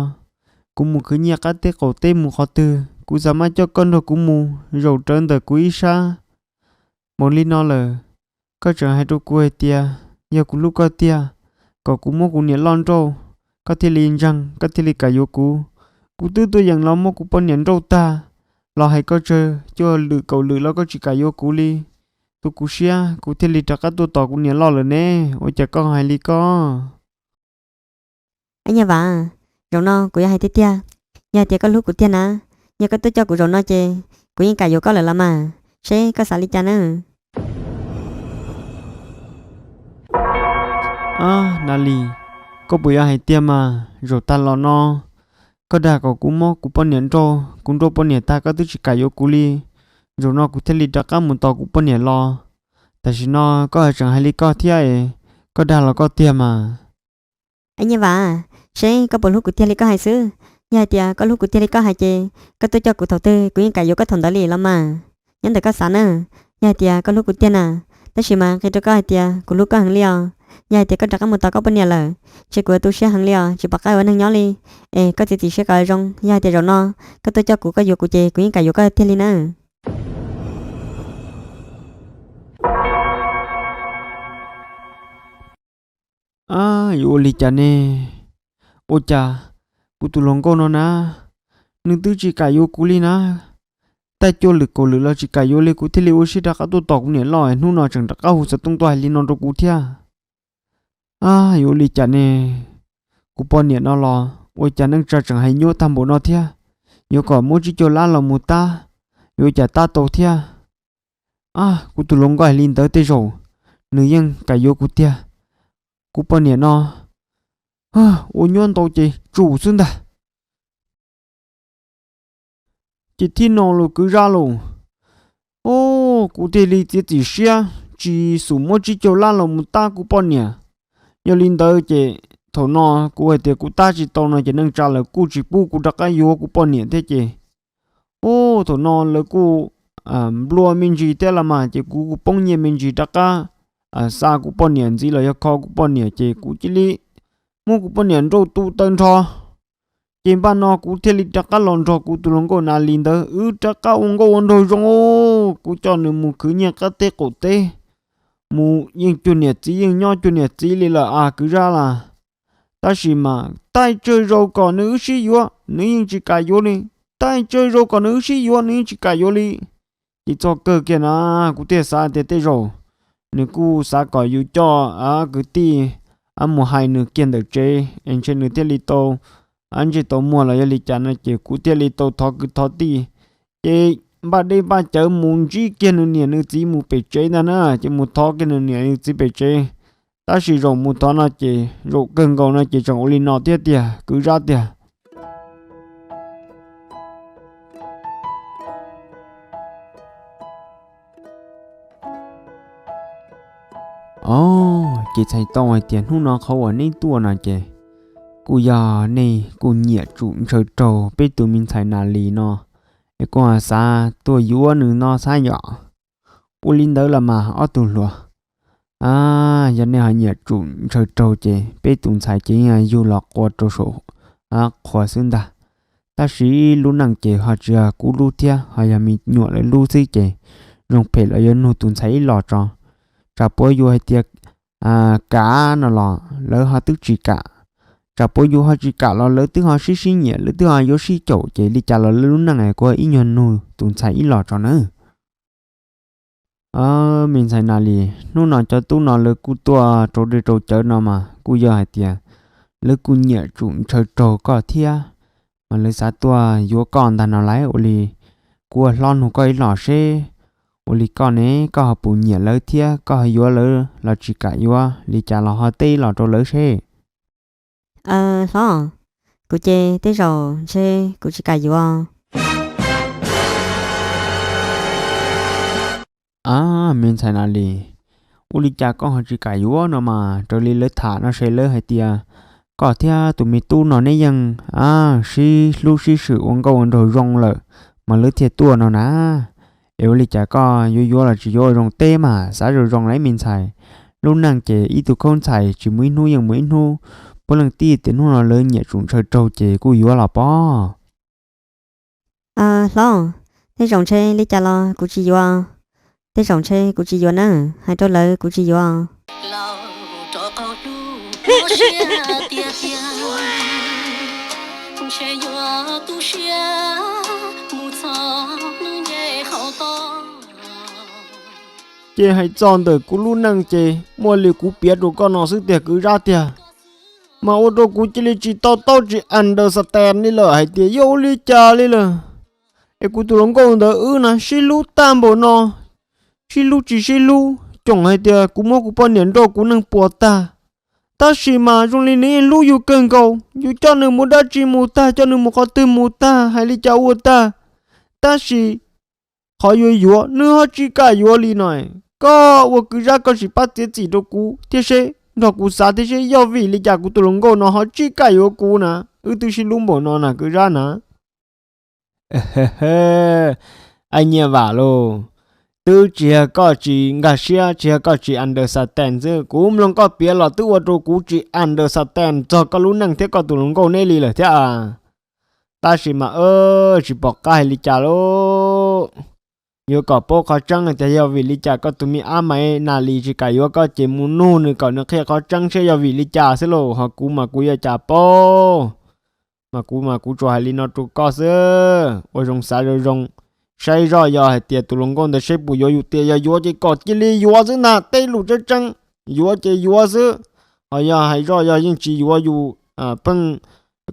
Kuv mus khwv nyiaj qab teb qaum teb mus qhov twg, kuv xav maj coj koj nrog kuv mus zaum rawv ntawm kuv ib sab. Mus li no lawm, koj tseem hais rau kuv hais tias yog kuv hlub koj tiag, kom kuv muab kuv niam loj nrauj, koj thiaj li ntseeg, koj thiaj li kam yuav kuv. Kuv twb tuaj yeem los muab kuv poj niam nrauj tag, los hais koj tsawg cuaj lwm kaum lwm los koj tsis kam yuav kuv li. Tu kuv siab, kuv thiaj li rov qab tuaj tos kuv niam loj lawm ne. Ua cas koj hais li koj? Ab, Nyiaj Vam, zaum no kuv yuav hais tiag tiag, yog hais tias koj hlub kuv tiag na, yog koj tuaj coj kuv zaum no ces kuv yeej kam yuav koj lawm los mas, seb koj xav li cas na. Ab, Nas Lis, koj puas yuav hais tiag mas? Zaum tag los no koj dag kom kuv muab kuv poj niam nrauj, kuv nrauj poj niam tag koj twb tsis kam yuav kuv li. Zaum no kuv thiaj li rov qab mus tos kuv poj niam los. Tam sim no koj tseem hais li koj thiab es, koj dag los koj tiag mas. Ab, Nyiaj Vam, seb koj puas hlub kuv tiag li koj hais xwb. Yog hais tias koj hlub kuv tiag li koj hais ces koj tuaj coj kuv thaum twg kuv yeej kam yuav koj thaum ntawd li los mas, nyob ntawm koj xav na. Yog hais tias koj hlub kuv tiag na, tab sis mas qhia rau koj hais tias kuv hlub koj heev li os. Yog hais tias koj rov qab mus tos koj poj niam lawm, ces kuv yuav tu siab heev li os, tsis pom qab ua neeg nyob li. Es koj txiav txim siab kom zoo, yog hais tias zaum no koj tuaj coj kuv koj yuav kuv ces kuv yeej kam yuav koj tiag li na. Ab, yuav ua li cas ne? Ua cas kuv tus hluas nkauj no na, nws twb tsis kam yuav kuv li na. Tag cuaj lwm kaum lwm los tsis kam yuav li, kuv thiaj li ua siab rov qab tuaj tos kuv niam loj, hnub no tseem rov qab hu xov tooj tuaj hais li no rau kuv thiab. Ab, yuav ua li cas ne? Kuv poj niam no los ua cas neej tsa tseem hais nyuaj tag npaum no thiab? Yuav kom muab tsib caug lab los mus tab, yuav ua cas tab tau thiab? Ab, kuv tus hluas nkauj hais li ntawd tej zaum nws yeej kam yuav kuv tiag. Kuv poj niam no ua nyuaj ntau ces tsum xwb ntag. Ces thiaj no los kwv zaj los, o, kuv thiaj li txiav txim siab tsis xum muab tsib caug lab los mus tab kuv poj niam. Yog li ntawd ces thaum no kuv hais tias kuv tab tsis tau no ces neej tsa lawv kuj tsis pub kuv rov qab yuav kuv poj niam thiab ces, o, thaum no lawv kuj nplua me ntsis thiab los mas ces kuv kuj poob nyiaj me ntsis rov qab xa kuv poj niam ntxiv los yog kho kuv poj niam ces kuv cia li muab kuv poj niam nrauj tu tawg nrho. Ces npaj no kuv thiaj li rov qab los nrog kuv tus hluas nkauj Nas Lis ntawd wb rov qab ua nkauj ua nraug zoo. Kuv coj nws mus khwv nyiaj qab teb qaum teb, mus yeej cuag niam txiv yeej nyob cuag niam txiv li lawm a kwv zaj las. Tab sis mas taij tsawg zaus kom nws wb sib yuav nws yeej tsis kam yuav li, taij tsawg zaus kom nws wb sib yuav nws yeej tsis kam yuav li. Ces txog kawg kiag na kuv thiaj xav tias tej zaum nws kuj xav kom yus coj kwv tij mus hais nws kiag ntawm tsev es ntshe nws thiaj li tau ntsej tau muag los yog li cas no ces kuv thiaj li tau thov kwv thov tij, ces npaj dej npaj cawv mus ntsib kiag nws niam nws txiv mus pem tsev ntag na, ces mus thov kiag nws niam nws txiv pem tsev. Tab sis zaum mus thov no ces zaum kawg nkaus no ces tseem ua li no thiab tiag kwv zaj tiag. O, ces txhais tau hais tias hnub no qhov uas neb tuaj no ces kuj yog nej kuj nyiam tsum ntshaw raug peb tus me ntxhais Nas Lis no, es kuj xav tuaj yuav nws no xav yom. Ua li ntawd los mas ob tug hluas, a, yog nej ho nyiam tsum ntshaw raug ces peb tus ntxhais ces yeej yug los qua rau saum qhua xwb ntag. Tab sis lub neej ces ho tsis yog kuv lub thiab ho yog me nyuam lawv lub xwb ces zoo phem los yuav nug tus ntxhais ib los tso. Tsam puas yus hais tias kam no los lawv ho twb tsis kam, tsam puas yus ho tsis kam los lawv twb ho sib sib nyiam lawv twb ho yuav sib caum ces li cas los lawv lub neej kuv ib nyuag nug tus ntxhais ib los tso nawb. Me ntxhais Nas Lis, hnub no cov tub no lawv kuj tuaj rau dej rau cawv no mas kuj yog hais tias lawv kuj nyiam tsum ntshaw raug koj thiab, mas lawv xav tuaj yuav koj ntag no lauj. Ua li kuv ua hlob nug koj ib los seb, ua li koj ne, koj ho puas nyiam lawv thiab koj ho yuav lawv los tsis kam yuav, li cas los ho teb ib los rau lawv seb. Hlob, kuv ces tej zaum ntshe kuv tsis kam yuav. A, me ntxhais Nas Lis, ua li cas koj ho tsis kam yuav no mas? Raws li lawv tham no ces lawv hais tias koj thiab tus me tub no neb yeej sib hlub sib swm ua nkauj ua nraug zoo lawm mas lawv thiaj tuaj no na. Es ua li cas koj yuav yuav los tsis yuav ua zoo teb mas xav zoo zoo lauj me ntxhais. Lub neej ces ib tug khaub ntxhais tsis mus ib hnub yeej mus ib hnub, puav leej tij tias hnub no lawv nyiam tsum ntshaw raug ces kuj yuav los pob. Hlob, tej zaum ntshe li cas los kuv tsis yuav, tej zaum ntshe kuv tsis yuav na, hais rau lawv kuv tsis yuav. Ces hais txog ntawm kuv lub neej ces muaj li kuv piav rau koj no xwb tiag kwv Zab tiag, mas ua rau kuv cia li tsis to taub tsis understand li lawm hais tias yog ua li cas li lawm. Es kuv tus hluas nkauj ntawd wb na sib hlub tag npaum no, sib hlub tsis sib hlub, coom hais tias kuv muab kuv poj niam nrauj kuv neeg puas tag, tab sis mas zoo li nws yeej hlub yus kawg nkaus, yus coj nws mus dab tsi mus tag, coj nws mus qhov twg mus tag, hais li cas ua tag, tab sis qhov yuav yuav nws ho tsis kam yuav li no. Koj ua kwv Zab koj sim pab txiav txim rau kuv thiab seb, nrog kuv xav thiab seb yog vim li cas kuv tus hluas nkauj no ho tsis kam yuav kuv na, wb twb sib hlub npaum no na kwv Zab na. Aib Nyiaj Vam lauj, twb tsis yog koj tsis nkag siab, tsis yog koj tsis understand xwb, kuv mloog koj piav los twb ua rau kuv tsis understand txog koj lub neej thiab koj tus hluas nkauj neb li lawm thiab. Tab sis mas tsis pom qab hais li cas lauj. Yuav kom paub qhov tseeb tias yog vim li cas koj tus me ab Maiv Nas Lis tsis kam yuav koj ces mus nug nws kom nws qhia qhov tseeb seb yog vim li cas xwb lauj, ho kuv mas kuv yuav cas paub. Mas kuv mas kuv tsuas hais li no rau koj xwb, ua zoo xav zoo zoo, saib zoj yog hais tias tus hluas nkauj ntawd seb puas yuav yus tias yog yuav ces kom cia li yuav xwb ntag, tej lus tseeb tseeb, yuav ces yuav xwb. Ho yog hais zoj yog yeej tsis yuav yus, pheej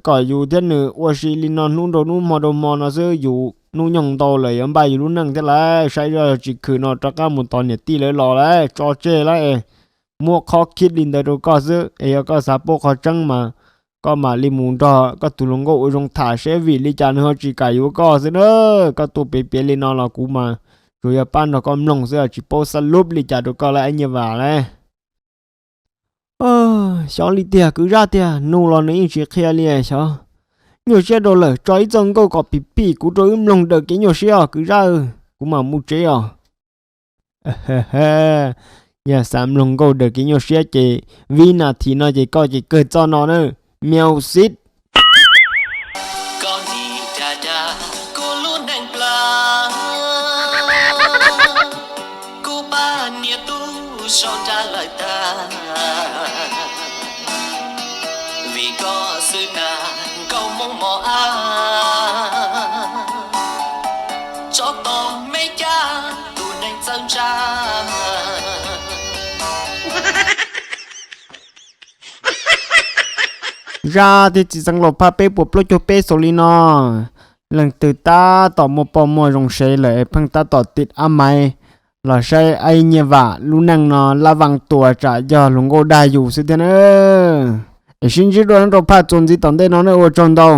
kom yus thiab nws ua si li no hnub rau hnub hmo rau hmo no xwb, yus hnub nyoog ntau lawm yuav npaj yus lub neej thiab lauj, saib zoj yog tsis khwm no rov qab mus tos niam tij lawv los lauj, tso tseg lauj. Muab qhov khib li ntawd rau koj xwb, es yog koj xav paub qhov tseeb mas koj mam li mus nrog koj tus hluas nkauj ua zoo tham seb vim li cas nws ho tsis kam yuav koj xwb na. Koj tuaj piav piav li no los kuv mas tsuas yog pab nrog koj mloog xwb, tsis paub xab lub li cas rau koj lauj Aib Nyiaj Vam lauj. Xyov li tiag kwv Zab tiag, nug los nws yeej tsis qhia li xyov. Nyuaj siab rau lawm, tso ib txoj nkauj kom phim phim kuv rau wb mloog daws kev nyuaj siab os kwv Zab, kuv mam mus tsev os. Yog xav mloog nkauj daws kev nyuaj siab ces vib nas this no ces koj ces kawg txoj no na. Music. Zaj thiab txiv xeev laus phaj peb puas plaub caug peb xaus li no. Leej twg tab tom muaj poj muaj zoo sev lawm es pheej tab tom tiv ab maiv los saib Aib Nyiaj Vam lub neej no lab vaj tuam tsam yog hluas nkauj dag yus xwb thiab na. Es sib ntsib dua rau phaj txuas ntxiv tom ntej no na, ua tsaug ntau.